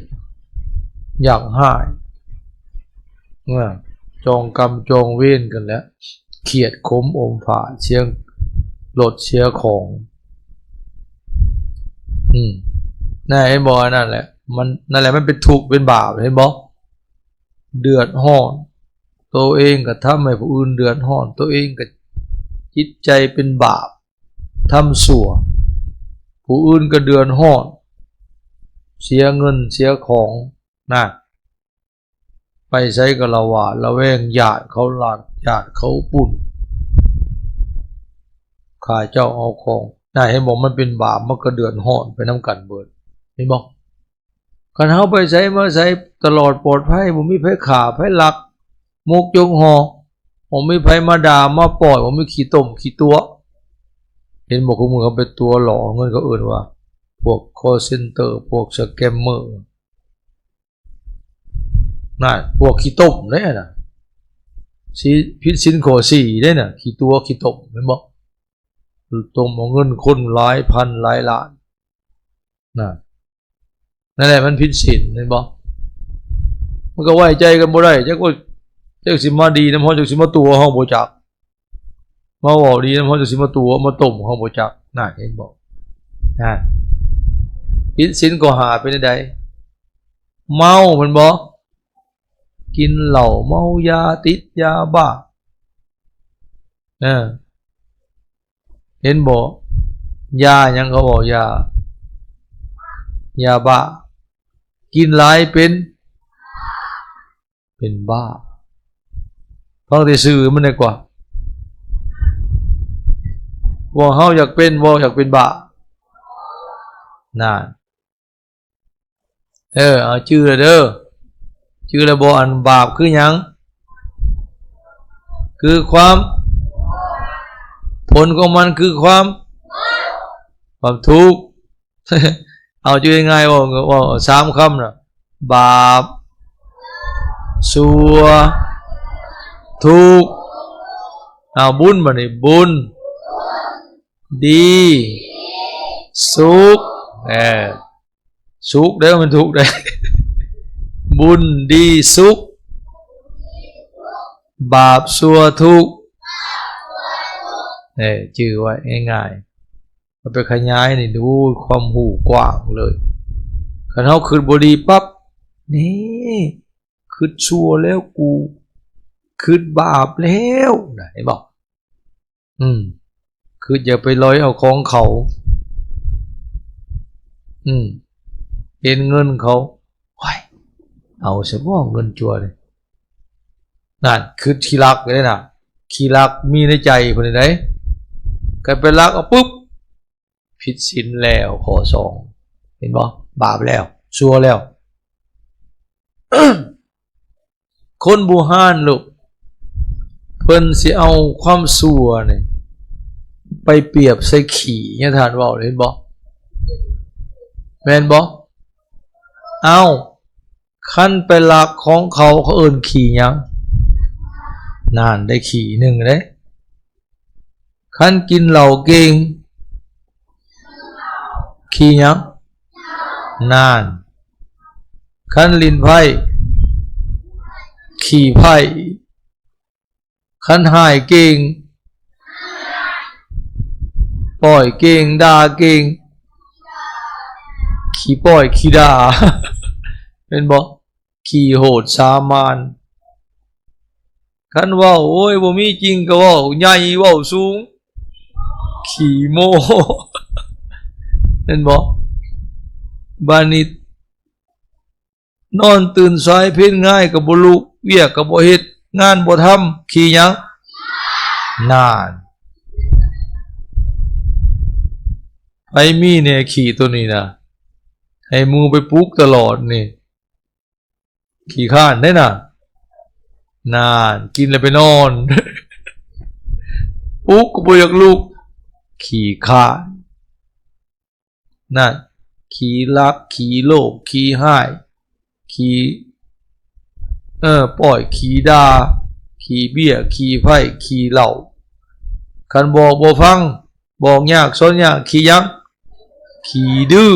ຢາກຮ້າຍ ເອີ ຈອງກຳຈອງເວນກັນແຫຼະ ຄຽດຂົມອົມຝາດ ເສຍໂລດເສຍຂອງ. ອືມ ນະ ເຫັນບໍ່? ອັນນັ້ນແຫຼະ ມັນ ນັ້ນແຫຼະ ມັນເປັນທຸກເປັນບາບ ເຫັນບໍ່? ເດືອດຮ້ອນ ໂຕເອງກໍທຳໃຫ້ຜູ້ອື່ນເດືອດຮ້ອນ ໂຕເອງກໍຈິດໃຈເປັນບາບ ທຳຊົ່ວ ຜູ້ອື່ນກໍເດືອດຮ້ອນ ເສຍເງິນເສຍຂອງນະ. ໄປໃສກໍລະຫວາດລະແວງ ຢ້ານເຂົາລັກ ຢ້ານເຂົາປຸ້ນ ຂ້າເຈົ້າເອົາຂອງນະ. ເຫັນບໍ່? ມັນເປັນບາບ ມັນກໍເດືອດຮ້ອນໄປນຳກັນເບິດ ເຫັນບໍ່? ຄັນເຮົາໄປໃສມາໃສຕະຫຼອດປອດໄພ ບໍ່ມີໃຜຂ້າໃຜລັກ ໝົກຈົກຫໍ່ ບໍ່ມີໃຜມາດ່າມາປ້ອຍ ບໍ່ມີຂີ້ຕົມຂີ້ຕົວະ. ເຫັນບໍ່? ຄູ່ມື້ເຂົາໄປຕົວະຫຼອກເງິນ ເຂົາເອີ້ນວ່າພວກຄໍເຊັນເຕີ ພວກສະແກມເມີ ນັ້ນ ພວກຂີ້ຕົມເດ້ນະ ຊິຜິດສິນຂໍ້ສີ່ເດ້ນະ ຂີ້ຕົວະຂີ້ຕົມ ເຫັນບໍ່? ຕົມເອົາເງິນຄົນຫຼາຍພັນຫຼາຍລ້ານ ນັ້ນ ນັ້ນແຫຼະ ມັນຜິດສິນ ເຫັນບໍ່? ມັນກໍໄວ້ໃຈກັນບໍ່ໄດ້ ຈັກວ່າ ຈັກຊິມາດີນຳເຮົາ ຈັກຊິມາຕົວະເຮົາບໍ່ຈັກ ມາເວົ້າດີນຳເຮົາ ຈັກຊິມາຕົວະມາຕົ້ມເຮົາບໍ່ຈັກ ນັ້ນ ເຫັນບໍ່? ນັ້ນ ຜິດສິນຂໍ້ຫ້າເປັນຈັ່ງໃດ? ເມົາ ແມ່ນບໍ່? ກິນເຫຼົ້າເມົາຢາ ຕິດຢາບ້າ ເອີ ເຫັນບໍ່? ຢາຫຍັງ ເຂົາເວົ້າຢາ ຢາບ້າ ກິນຫຼາຍເປັນ ເປັນບ້າ. ຟັງແຕ່ຊື່ມັນດີກວ່າ ພວກເຮົາຢາກເປັນ ບໍ່ຢາກເປັນບ້າ ນັ້ນ. ເອີ ເອົາຈື່ແລ້ວເດີ ຈື່ແລ້ວບໍ່? ອັນບາບຄືຫຍັງ? ຄືຄວາມ ຜົນຂອງມັນຄືຄວາມ ຄວາມທຸກ. ເອົາຈື່ງ່າຍໆ ເວົ້າ ເວົ້າສາມຄຳນະ ບາບ ຊົ່ວ ທຸກ. ເອົາບຸນ ບາດນີ້ ບຸນ ດີ ສຸກ ເອີ ສຸກເດີ ມັນທຸກເດີ. ບຸນດີສຸກ ບາບຊົ່ວທຸກ. ເອີ ຈື່ໄວ້ງ່າຍໆ ເອົາໄປຂະຫຍາຍນີ້ ໂອ້ຍ ຄວາມຮູ້ກວ້າງເລີຍ. ຄັນເຮົາຄິດບໍ່ດີປັບ ນີ້ ຄິດຊົ່ວແລ້ວກູ ຄິດບາບແລ້ວນະ ເຫັນບໍ່? ອືມ ຄືຢ່າໄປລອຍເອົາຂອງເຂົາ. ອືມ ເຫັນເງິນເຂົາ ໂອ້ຍ ເອົາຊະບໍ່ເງິນຈົວນີ້. ນັ້ນ ຄືຂີ້ລັກເດ້ນະ. ຂີ້ລັກມີໃນໃຈເພິ່ນໃດ໋. ຄັນໄປລັກເອົາປຶບ ຜິດສິນແລ້ວ ຂໍ້ສອງ ເຫັນບໍ່? ບາບແລ້ວ ຊົ່ວແລ້ວ. ຄົນບູຮານລູກ ເພິ່ນຊິເອົາຄວາມຊົ່ວນີ້ໄປປຽບໃສ່ຂີ້ ຍາທ່ານເວົ້າ ເຫັນບໍ່? ແມ່ນບໍ່? ເອົ້າ ຄັນໄປລັກຂອງເຂົາ ເຂົາເອີ້ນຂີ້ຫຍັງ? ນັ້ນ ໄດ້ຂີ້ໜຶ່ງເດ້. ຄັນກິນເຫຼົ້າເກັ່ງ ຂີ້ຫຍັງ? ນັ້ນ ຄັນຫຼິ້ນໄພ້ ຂີ້ໄພ້. ຄັນຮ້າຍເກັ່ງ ປ້ອຍເກັ່ງ ດ່າເກັ່ງ ຂີ້ປ້ອຍຂີ້ດ່າ ແມ່ນບໍ່? ຂີ້ໂຫດສາມານ. ຄັນເວົ້າ ໂອ້ຍ ບໍ່ມີຈິງກໍເວົ້າໃຫຍ່ ເວົ້າສູງ ຂີ້ໂມ້ ແມ່ນບໍ່? ບາດນີ້ ນອນຕື່ນສາຍ ເພັນງາຍກໍບໍ່ລຸກ ວຽກກໍບໍ່ເຮັດ ງານບໍ່ທຳ ຂີ້ຫຍັງ? ນານ ໃຜມີແດ່ຂີ້ໂຕນີ້ນະ? ໃຫ້ໝູ່ໄປປຸກຕະຫຼອດນີ້ ຂີ້ຄ້ານເດ້ນະ. ນານ ກິນແລ້ວໄປນອນ ປຸກກໍບໍ່ຢາກລຸກ ຂີ້ຄ້ານ. ນັ້ນ ຂີ້ລັກ ຂີ້ໂລບ ຂີ້ຮ້າຍ ຂີ້ ເອີ ປ້ອຍ ຂີ້ດ່າ ຂີ້ເບ້ຍ ຂີ້ໄພ້ ຂີ້ເຫຼົ້າ. ຄັນບອກບໍ່ຟັງ ບອກຍາກສອນຍາກ ຂີ້ຫຍັງ? ຂີ້ດື້.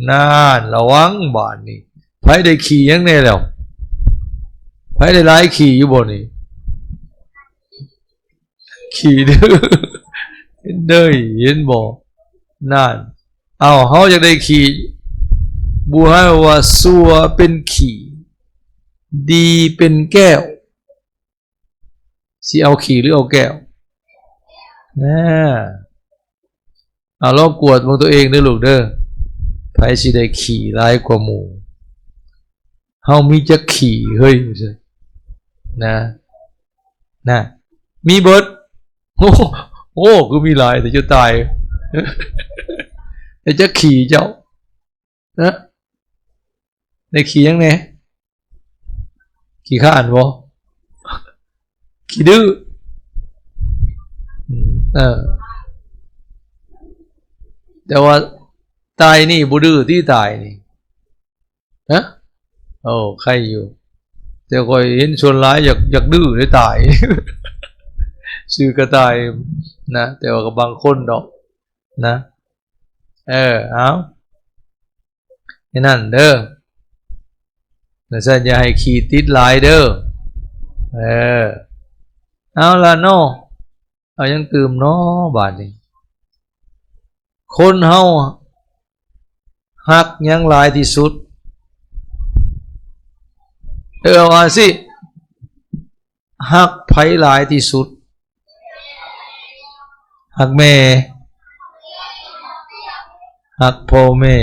ນານ ລະວັງບາດນີ້ ໃຜໄດ້ຂີ້ຫຍັງແດ່ແລ້ວ? ໃຜໄດ້ຫຼາຍຂີ້ຢູ່ບໍ່ນີ້? ຂີ້ດື້ ເດີ ເຫັນບໍ່? ນັ້ນ ເອົ້າ ເຮົາຢາກໄດ້ຂີ້ ບູຮານວ່າ ຊົ່ວເປັນຂີ້ ດີເປັນແກ້ວ. ຊິເອົາຂີ້ຫຼືເອົາແກ້ວ? ນາ ເອົາລອງກວດເບິ່ງຕົວເອງເດີລູກເດີ ໃຜຊິໄດ້ຂີ້ຫຼາຍກວ່າໝູ່? ເຮົາມີຈັກຂີ້ເຮີ້ຍ? ນະ ນະ ມີເບິດ. ໂອ້ ໂອ້ ຄືມີຫຼາຍແຕ່ ເຈົ້າຕາຍ ໄດ້ຈັກຂີ້ເຈົ້າ? ນະ ໄດ້ຂີ້ຫຍັງແດ່? ຂີ້ຄ້ານບໍ່? ຂີ້ດື້. ອືມ ເອີ ແຕ່ວ່າຕາຍນີ້ບໍ່ດື້ຕິ ຕາຍນີ້? ຮະ? ໂອ້ ໄຄຢູ່ ແຕ່ຂ້ອຍເຫັນສ່ວນຫຼາຍຢາກ ຢາກດື້ເດ້ ຕາຍ ຊື່ກະຕ່າຍນະ ແຕ່ວ່າກໍບາງຄົນດອກນະ. ເອີ ເອົາ ແນວນັ້ນເດີ ຈັ່ງຊັ້ນຢ່າໃຫ້ຂີ້ຕິດຫຼາຍເດີ. ເອີ ເອົາລະເນາະ ເອົາຫຍັງຕື່ມເນາະບາດນີ້? ຄົນເຮົາຮັກຫຍັງຫຼາຍທີ່ສຸດ? ເອີ ເອົາວ່າຊິ ຮັກໃຜຫຼາຍທີ່ສຸດ? ຮັກແມ່ ຮັກພໍ່ແມ່.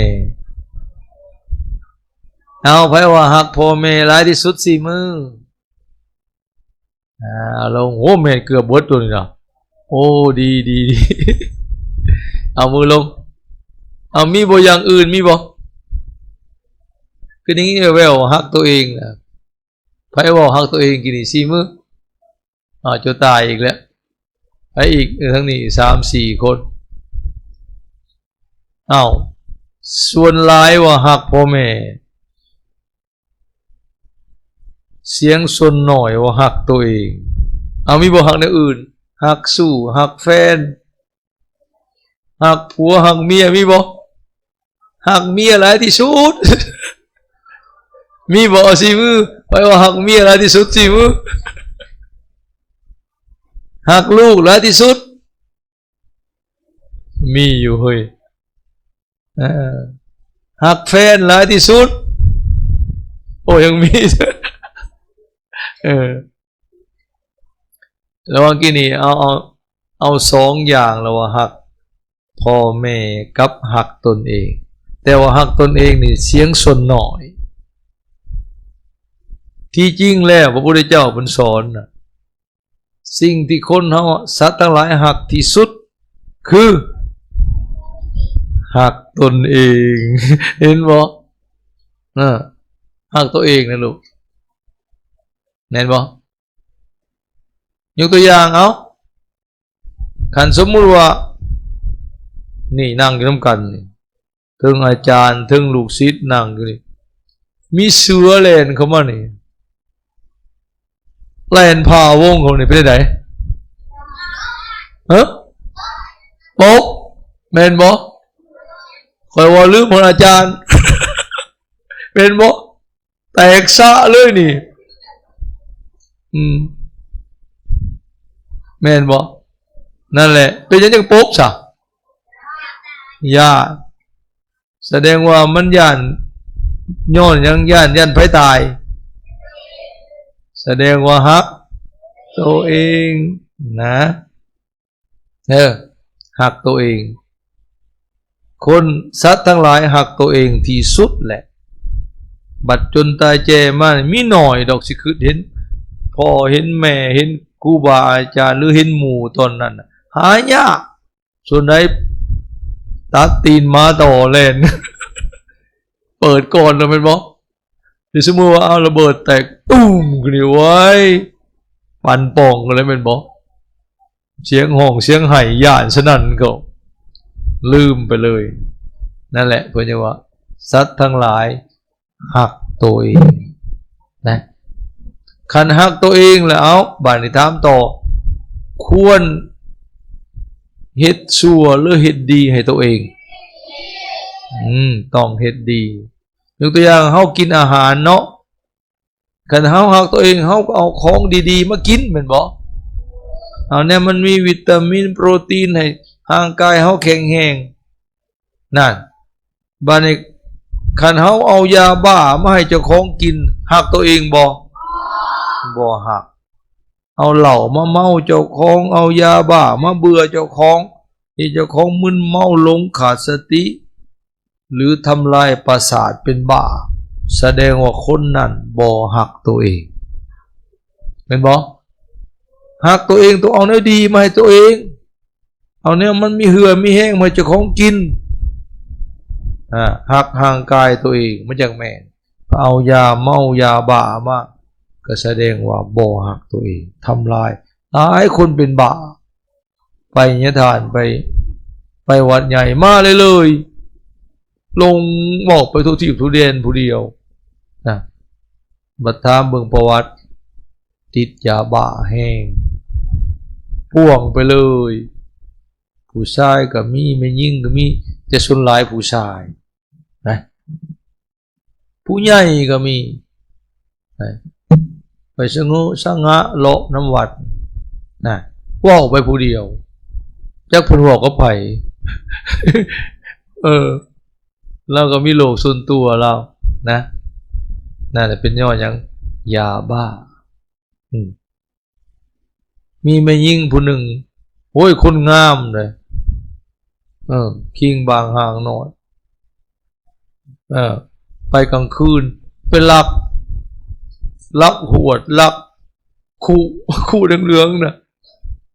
ເອົາ ໃຜວ່າຮັກພໍ່ແມ່ຫຼາຍທີ່ສຸດ ຊີ້ມື. ອ່າ ລົງ ໂອ້ ແມ່ນເກືອບເບິດຕົວນີ້ນະ. ໂອ້ ດີ ດີ ດີ ເອົາມືລົງ. ເອົາ ມີບໍ່ ຢ່າງອື່ນມີບໍ່? ຄືໄດ້ຍິນແວ່ວໆ ຮັກໂຕເອງນະ. ໃຜເວົ້າຮັກໂຕເອງກີ້ນີ້ ຊີ້ມື. ອ້າວ ເຈົ້າຕາຍອີກແລ້ວ. ໃຜອີກ? ເອີ ທາງນີ້ສາມສີ່ຄົນ. ອ້າວ ສ່ວນຫຼາຍວ່າຮັກພໍ່ແມ່ ສຽງສ່ວນໜ້ອຍວ່າຮັກໂຕເອງ. ເອົາ ມີບໍ່ ຮັກແນວອື່ນ? ຮັກຊູ້ ຮັກແຟນ ຮັກຜົວ ຮັກເມຍ ມີບໍ່? ຮັກເມຍຫຼາຍທີ່ສຸດ. ມີບໍ່? ເອົາສີ່ມື. ຂ້ອຍວ່າຮັກເມຍຫຼາຍທີ່ສຸດ ສີ່ມື. ຮັກລູກຫຼາຍທີ່ສຸດ. ມີຢູ່ເຮີ້ຍ. ເອີ ຮັກແຟນຫຼາຍທີ່ສຸດ. ໂອ້ ຍັງມີ. ເອີ ລະຫວ່າງກີ້ນີ້ ເອົາ ເອົາ ເອົາສອງຢ່າງລະຫວ່າງຮັກພໍ່ແມ່ກັບຮັກຕົນເອງ. ແຕ່ວ່າຮັກຕົນເອງນີ້ສຽງສ່ວນໜ້ອຍ. ທີ່ຈິງແລ້ວພະພຸດທະເຈົ້າເພິ່ນສອນນະ ສິ່ງທີ່ຄົນເຮົາ ສັດທັງຫຼາຍຮັກທີ່ສຸດຄືຮັກຕົນເອງ. ເຫັນບໍ່? ເອີ ຮັກຕົວເອງນະລູກ ແມ່ນບໍ່? ຍົກຕົວຢ່າງເອົາ ຄັນສົມມຸດວ່າ ນີ້ນັ່ງຢູ່ນຳກັນນີ້ ເທິງອາຈານ ເທິງລູກສິດນັ່ງຢູ່ນີ້ ມີເສືອແລ່ນເຂົ້າມານີ້ ແລ່ນຜ່າວົງເຂົ້ານີ້ ເປັນໃດ? ຮະ? ປົກ ແມ່ນບໍ່? ຂ້ອຍວ່າລືມຂອງອາຈານ ແມ່ນບໍ່? ແຕກຊະເລີຍນີ້. ອືມ ແມ່ນບໍ່? ນັ້ນແຫຼະ ເປັນຫຍັງຈັ່ງປົກຊະ? ຢ້ານ. ສະແດງວ່າມັນຢ້ານ ຍ້ອນຫຍັງ? ຢ້ານ ຢ້ານໃຜຕາຍ? ສະແດງວ່າຮັກໂຕເອງນະ. ເອີ ຮັກໂຕເອງ. ຄົນ ສັດທັງຫຼາຍຮັກໂຕເອງທີ່ສຸດແຫຼະ. ບັດຈົນຕາຍແກ່ມາ ມີໜ້ອຍດອກຊິຄິດເຫັນພໍ່ເຫັນແມ່ ເຫັນຄູບາອາຈານ ຫຼື ເຫັນໝູ່ຕອນນັ້ນ ຫາຍາກ. ສ່ວນໃດຕັດຕີນໝາຕໍ່ແລ່ນ ເປີດກ່ອນແລ້ວແມ່ນບໍ່? ຊິສົມມຸດວ່າເອົາລະເບີດແຕກຕຸ້ມຂຶ້ນນີ້ ໂອ້ຍ ປັນປ່ອງກັນແລ້ວແມ່ນບໍ່? ສຽງຮ້ອງສຽງໄຫ້ຢ້ານສະໜັ່ນ ກໍລືມໄປເລີຍ. ນັ້ນແຫຼະ ເພິ່ນຈຶ່ງວ່າ ສັດທັງຫຼາຍຮັກໂຕເອງນະ. ຄັນຮັກໂຕເອງແລ້ວ ເອົາ ບາດນີ້ຖາມຕໍ່ ຄວນເຮັດຊົ່ວ ຫຼື ເຮັດດີໃຫ້ໂຕເອງ? ອືມ ຕ້ອງເຮັດດີ. ຍົກຕົວຢ່າງ ເຮົາກິນອາຫານເນາະ ຄັນເຮົາຮັກໂຕເອງ ເຮົາກໍເອົາຂອງດີໆມາກິນແມ່ນບໍ່? ເອົາແນວມັນມີວິຕາມິນ ໂປຣຕີນ ໃຫ້ຮ່າງກາຍເຮົາແຂງແຮງ. ນັ້ນ ບາດນີ້ ຄັນເຮົາເອົາຢາບ້າມາໃຫ້ເຈົ້າຂອງກິນ ຮັກໂຕເອງບໍ່? ບໍ່ຮັກ. ເອົາເຫຼົ້າມາເມົາເຈົ້າຂອງ ເອົາຢາບ້າມາເບື່ອເຈົ້າຂອງ ເຮັດເຈົ້າຂອງມຶນເມົາ ຫຼົງ ຂາດສະຕິ ຫຼື ທຳລາຍປະສາດເປັນບ້າ ສະແດງວ່າຄົນນັ້ນບໍ່ຮັກໂຕເອງ ແມ່ນບໍ່? ຮັກໂຕເອງຕ້ອງເອົາແນວດີມາໃຫ້ໂຕເອງ ເອົາແນວມັນມີເຫື່ອມີແຮງມາໃຫ້ເຈົ້າຂອງກິນ. ອາ ຮັກຮ່າງກາຍໂຕເອງ ມັນຈັ່ງແມ່ນ. ເອົາຢາເມົາຢາບ້າມາ ກໍສະແດງວ່າບໍ່ຮັກໂຕເອງ ທຳລາຍ. ຫຼາຍຄົນເປັນບ້າ ໄປຍະທ່ານ ໄປ ໄປວັດໃຫຍ່ ມາເລື້ອຍໆ ຫຼົງເວົ້າໄປທົ່ວທີບທົ່ວແດນຜູ້ດຽວນະ. ບັດຖາມເບິ່ງປະຫວັດ ຕິດຢາບ້າແຮງ ປ່ວງໄປເລີຍ. ຜູ້ຊາຍກໍມີ ແມ່ຍິງກໍມີ ແຕ່ສ່ວນຫຼາຍຜູ້ຊາຍນະ. ຜູ້ໃຫຍ່ກໍມີ ໄປສະໂງະສະຫງະເລາະນຳວັດນະ ເວົ້າໄປຜູ້ດຽວ ຈັກເພິ່ນເວົ້າກັບໃຜ. ເອີ ລາວກໍມີໂລກສ່ວນຕົວລາວນະ. ນັ້ນແຫຼະເປັນຍ້ອນຫຍັງ? ຢາບ້າ. ອືມ ມີແມ່ຍິງຜູ້ໜຶ່ງ ໂອ້ຍ ຄົນງາມເດ້ ເອີ ຄີງບາງຮ່າງນ້ອຍ ເອີ ໄປກາງຄືນ ໄປລັກ ລັກຫວດ ລັກຄຸ ຄຸເຫຼືອງໆນະ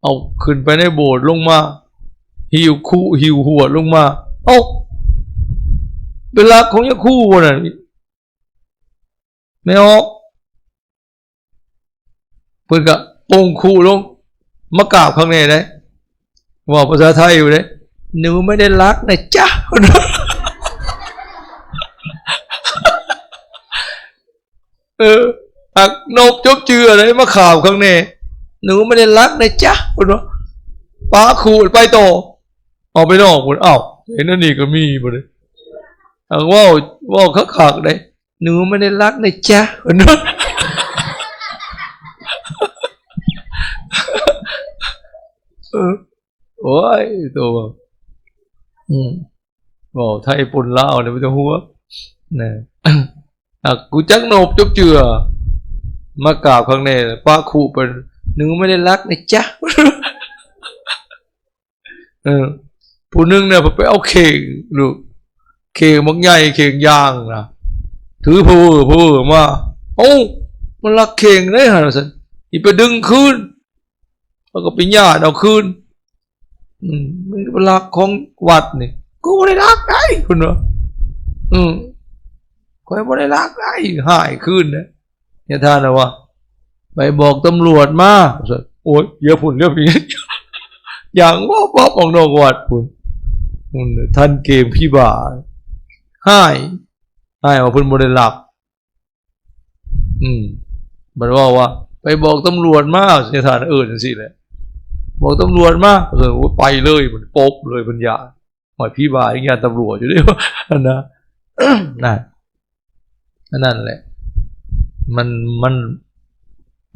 ເອົາຂຶ້ນໄປໃນໂບດ ລົງມາ ຫິ້ວຄຸ ຫິ້ວຫວດລົງມາ. ເອົ້າ ໄປລັກຂອງຍາຄູບໍ່ນັ້ນ? ແມ່ອອກ ເພິ່ນກະປົງຄຸລົງ ມາກາບຂ້າງແນ່ໄດ໋ ເວົ້າພາສາໄທຢູ່ເດ້ ໜູບໍ່ໄດ້ລັກນະຈ໊ະ ເອີ ອັກນົບຈົບເຈືອໄດ໋ ມາຂາບຂ້າງແນ່ ໜູບໍ່ໄດ້ລັກນະຈ໊ະ ເພິ່ນວ່າ ປາຄູໄປຕໍ່ ອອກໄປນອກພຸ້ນ. ອ້າວ ເຫັນອັນນີ້ກໍມີບໍ່ເດ້ ອັກເວົ້າ ເວົ້າຄັກໆໄດ໋. หนูไม่ได้รักนะจ๊ะ เพิ่นว่า เออ โอ๊ย โต อืม เว้าไทยปนลาวนี่บ่ต้องห่วง นะ อ่ะ กูจักโนบจบเจือ มากราบครั้งนี้ ปะคุเพิ่น หนูไม่ได้รักนะจ๊ะ เออ ผู้หนึ่งเนี่ยไปเอาเข่ง ลูก เข่งบักใหญ่ เข่งยางนะ ถือเผวอ เผวอมา เอ้า มันลักเข่งเด้หั่น ว่าซั่น อีไปดึงคืน แล้วก็ไปญาติเอาคืน อืม มันลักของวัดนี่ กูบ่ได้ลักได๋ เพิ่นว่า อืม ข้อยบ่ได้ลักได๋ ฮ้ายคืนนะ ยะถานะว่า ไปบอกตำรวจมา โอ๊ย เดี๋ยวพุ้น เดี๋ยวพี้ ย่างวอบๆ ออกนอกวัดพุ้น อืม ทันเกมผีบ้า ฮ้าย ฮ้ายว่าเพิ่นบ่ได้ลัก อืม บัดเว้าว่า ไปบอกตำรวจมา ยะถานะเอิ้นจั่งซี้แหละ บอกตำรวจมา เออ โอ๊ย ไปเลย มันปบเลย เพิ่นย้าน โอ๊ย ผีบ้ายังย้านตำรวจอยู่เด้ อันนะ นั่น อันนั้นแหละ มัน มัน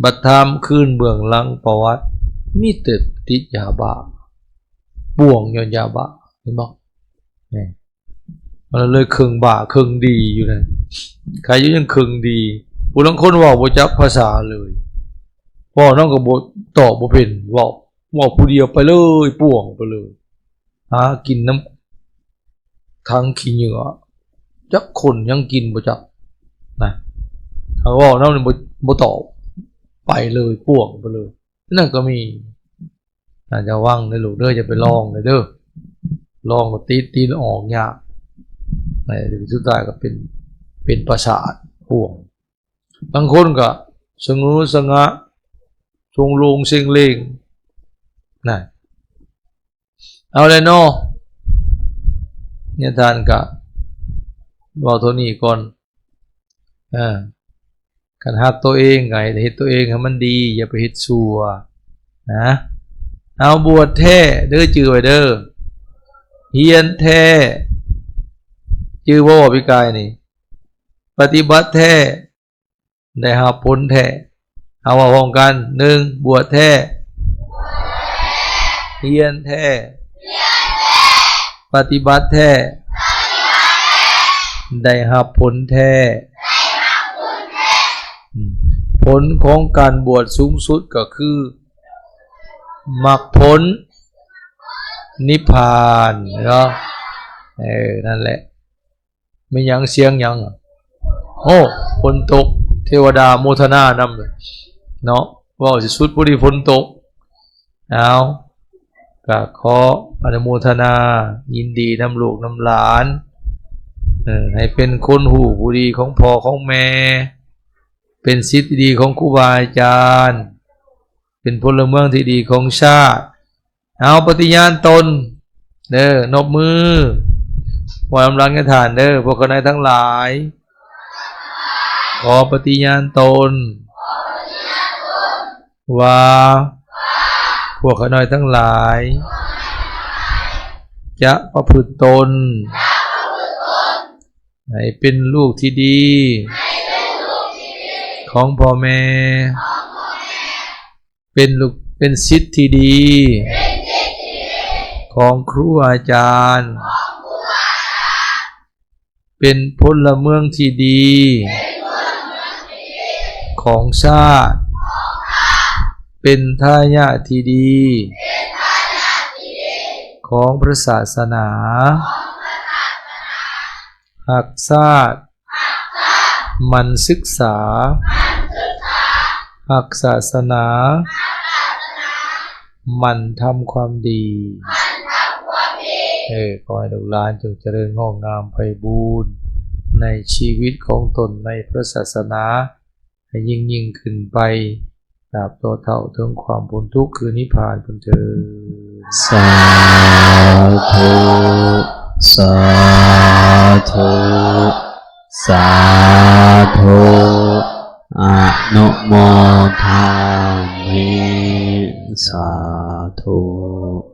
บัดถามคืนเบื้องหลังประวัติ มีแต่ติดยาบ้า ป่วงย้อนยาบ้า เห็นบ่ นี่ มันเลยเครื่องบ้าเครื่องดีอยู่นั่น ใครอยู่ยังเครื่องดี ผู้ลางคนเว้าบ่จักภาษาเลย เว้านำก็บ่ ตอบบ่เป็น เว้า เว้าผู้เดียวไปเลย ป่วงไปเลย หากินนำ ถังขี้เหงื่อ จักคนยังกินบ่จักนะ ถ้าเว้านำนี่บ่ บ่ตอบ ไปเลย ป่วงไปเลย นั่นก็มี น่าจะระวังเด้อลูกเด้อ อย่าไปลองเลยเด้อ ลองแล้วติด ติดแล้วออกยาก เออ สุดท้ายก็เป็น เป็นประสาท ป่วง บางคนก็สะงือสะงะ ทรงโลงเซ็งเลง นั่น เอาแหละเนาะ ยะถานะก็เว้าเท่านี้ก่อน เออ คันฮักตัวเองก็ให้เฮ็ดตัวเองให้มันดี อย่าไปเฮ็ดชั่วนะ เอาบวชแท้เด้อ จื่อไว้เด้อ เฮียนแท้ จื่อบ่ ปีกายนี่ ปฏิบัติแท้ ได้รับผลแท้ เอาเว้าพร้อมกัน หนึ่ง บวชแท้ เฮียนแท้ ปฏิบัติแท้ ได้รับผลแท้ อืม ผลของการบวชสูงสุดก็คือ มรรคผล นิพพานเนาะ เออ นั่นแหละ แม่นหยัง เสียงหยัง โอ้ ฝนตก เทวดาโมทนานำเนาะ เว้าสิสุดพอดีฝนตก เอา ก็ขออนุโมทนา ยินดีนำลูกนำหลาน เออ ให้เป็นคนฮู้ผู้ดีของพ่อของแม่ เป็นศิษย์ที่ดีของครูบาอาจารย์ เป็นพลเมืองที่ดีของชาติ เอาปฏิญาณตนเด้อ นบมือ ว่านำหลังยะถานะเด้อ พวกข้าน้อยทั้งหลาย ขอปฏิญาณตน ว่า พวกข้าน้อยทั้งหลาย จะประพฤติตน ให้เป็นลูกที่ดี ของพ่อแม่ เป็นลูก เป็นศิษย์ที่ดี ของครูอาจารย์ เป็นพลเมืองที่ดี ของชาติ เป็นทายาทที่ดี ของพระศาสนา ฮักชาติ หมั่นศึกษา ฮักศาสนา หมั่นทำความดี เออ ขอให้ลูกหลานจงเจริญงอกงามไพบูลย์ในชีวิตของตนในพระศาสนา ให้ยิ่งๆ ขึ้นไป ตราบต่อเท่าถึงความพ้นทุกข์คือนิพพานพุ้นเทอญ สาธุ สาธุ สาธุ อนุโมทามิ สาธุ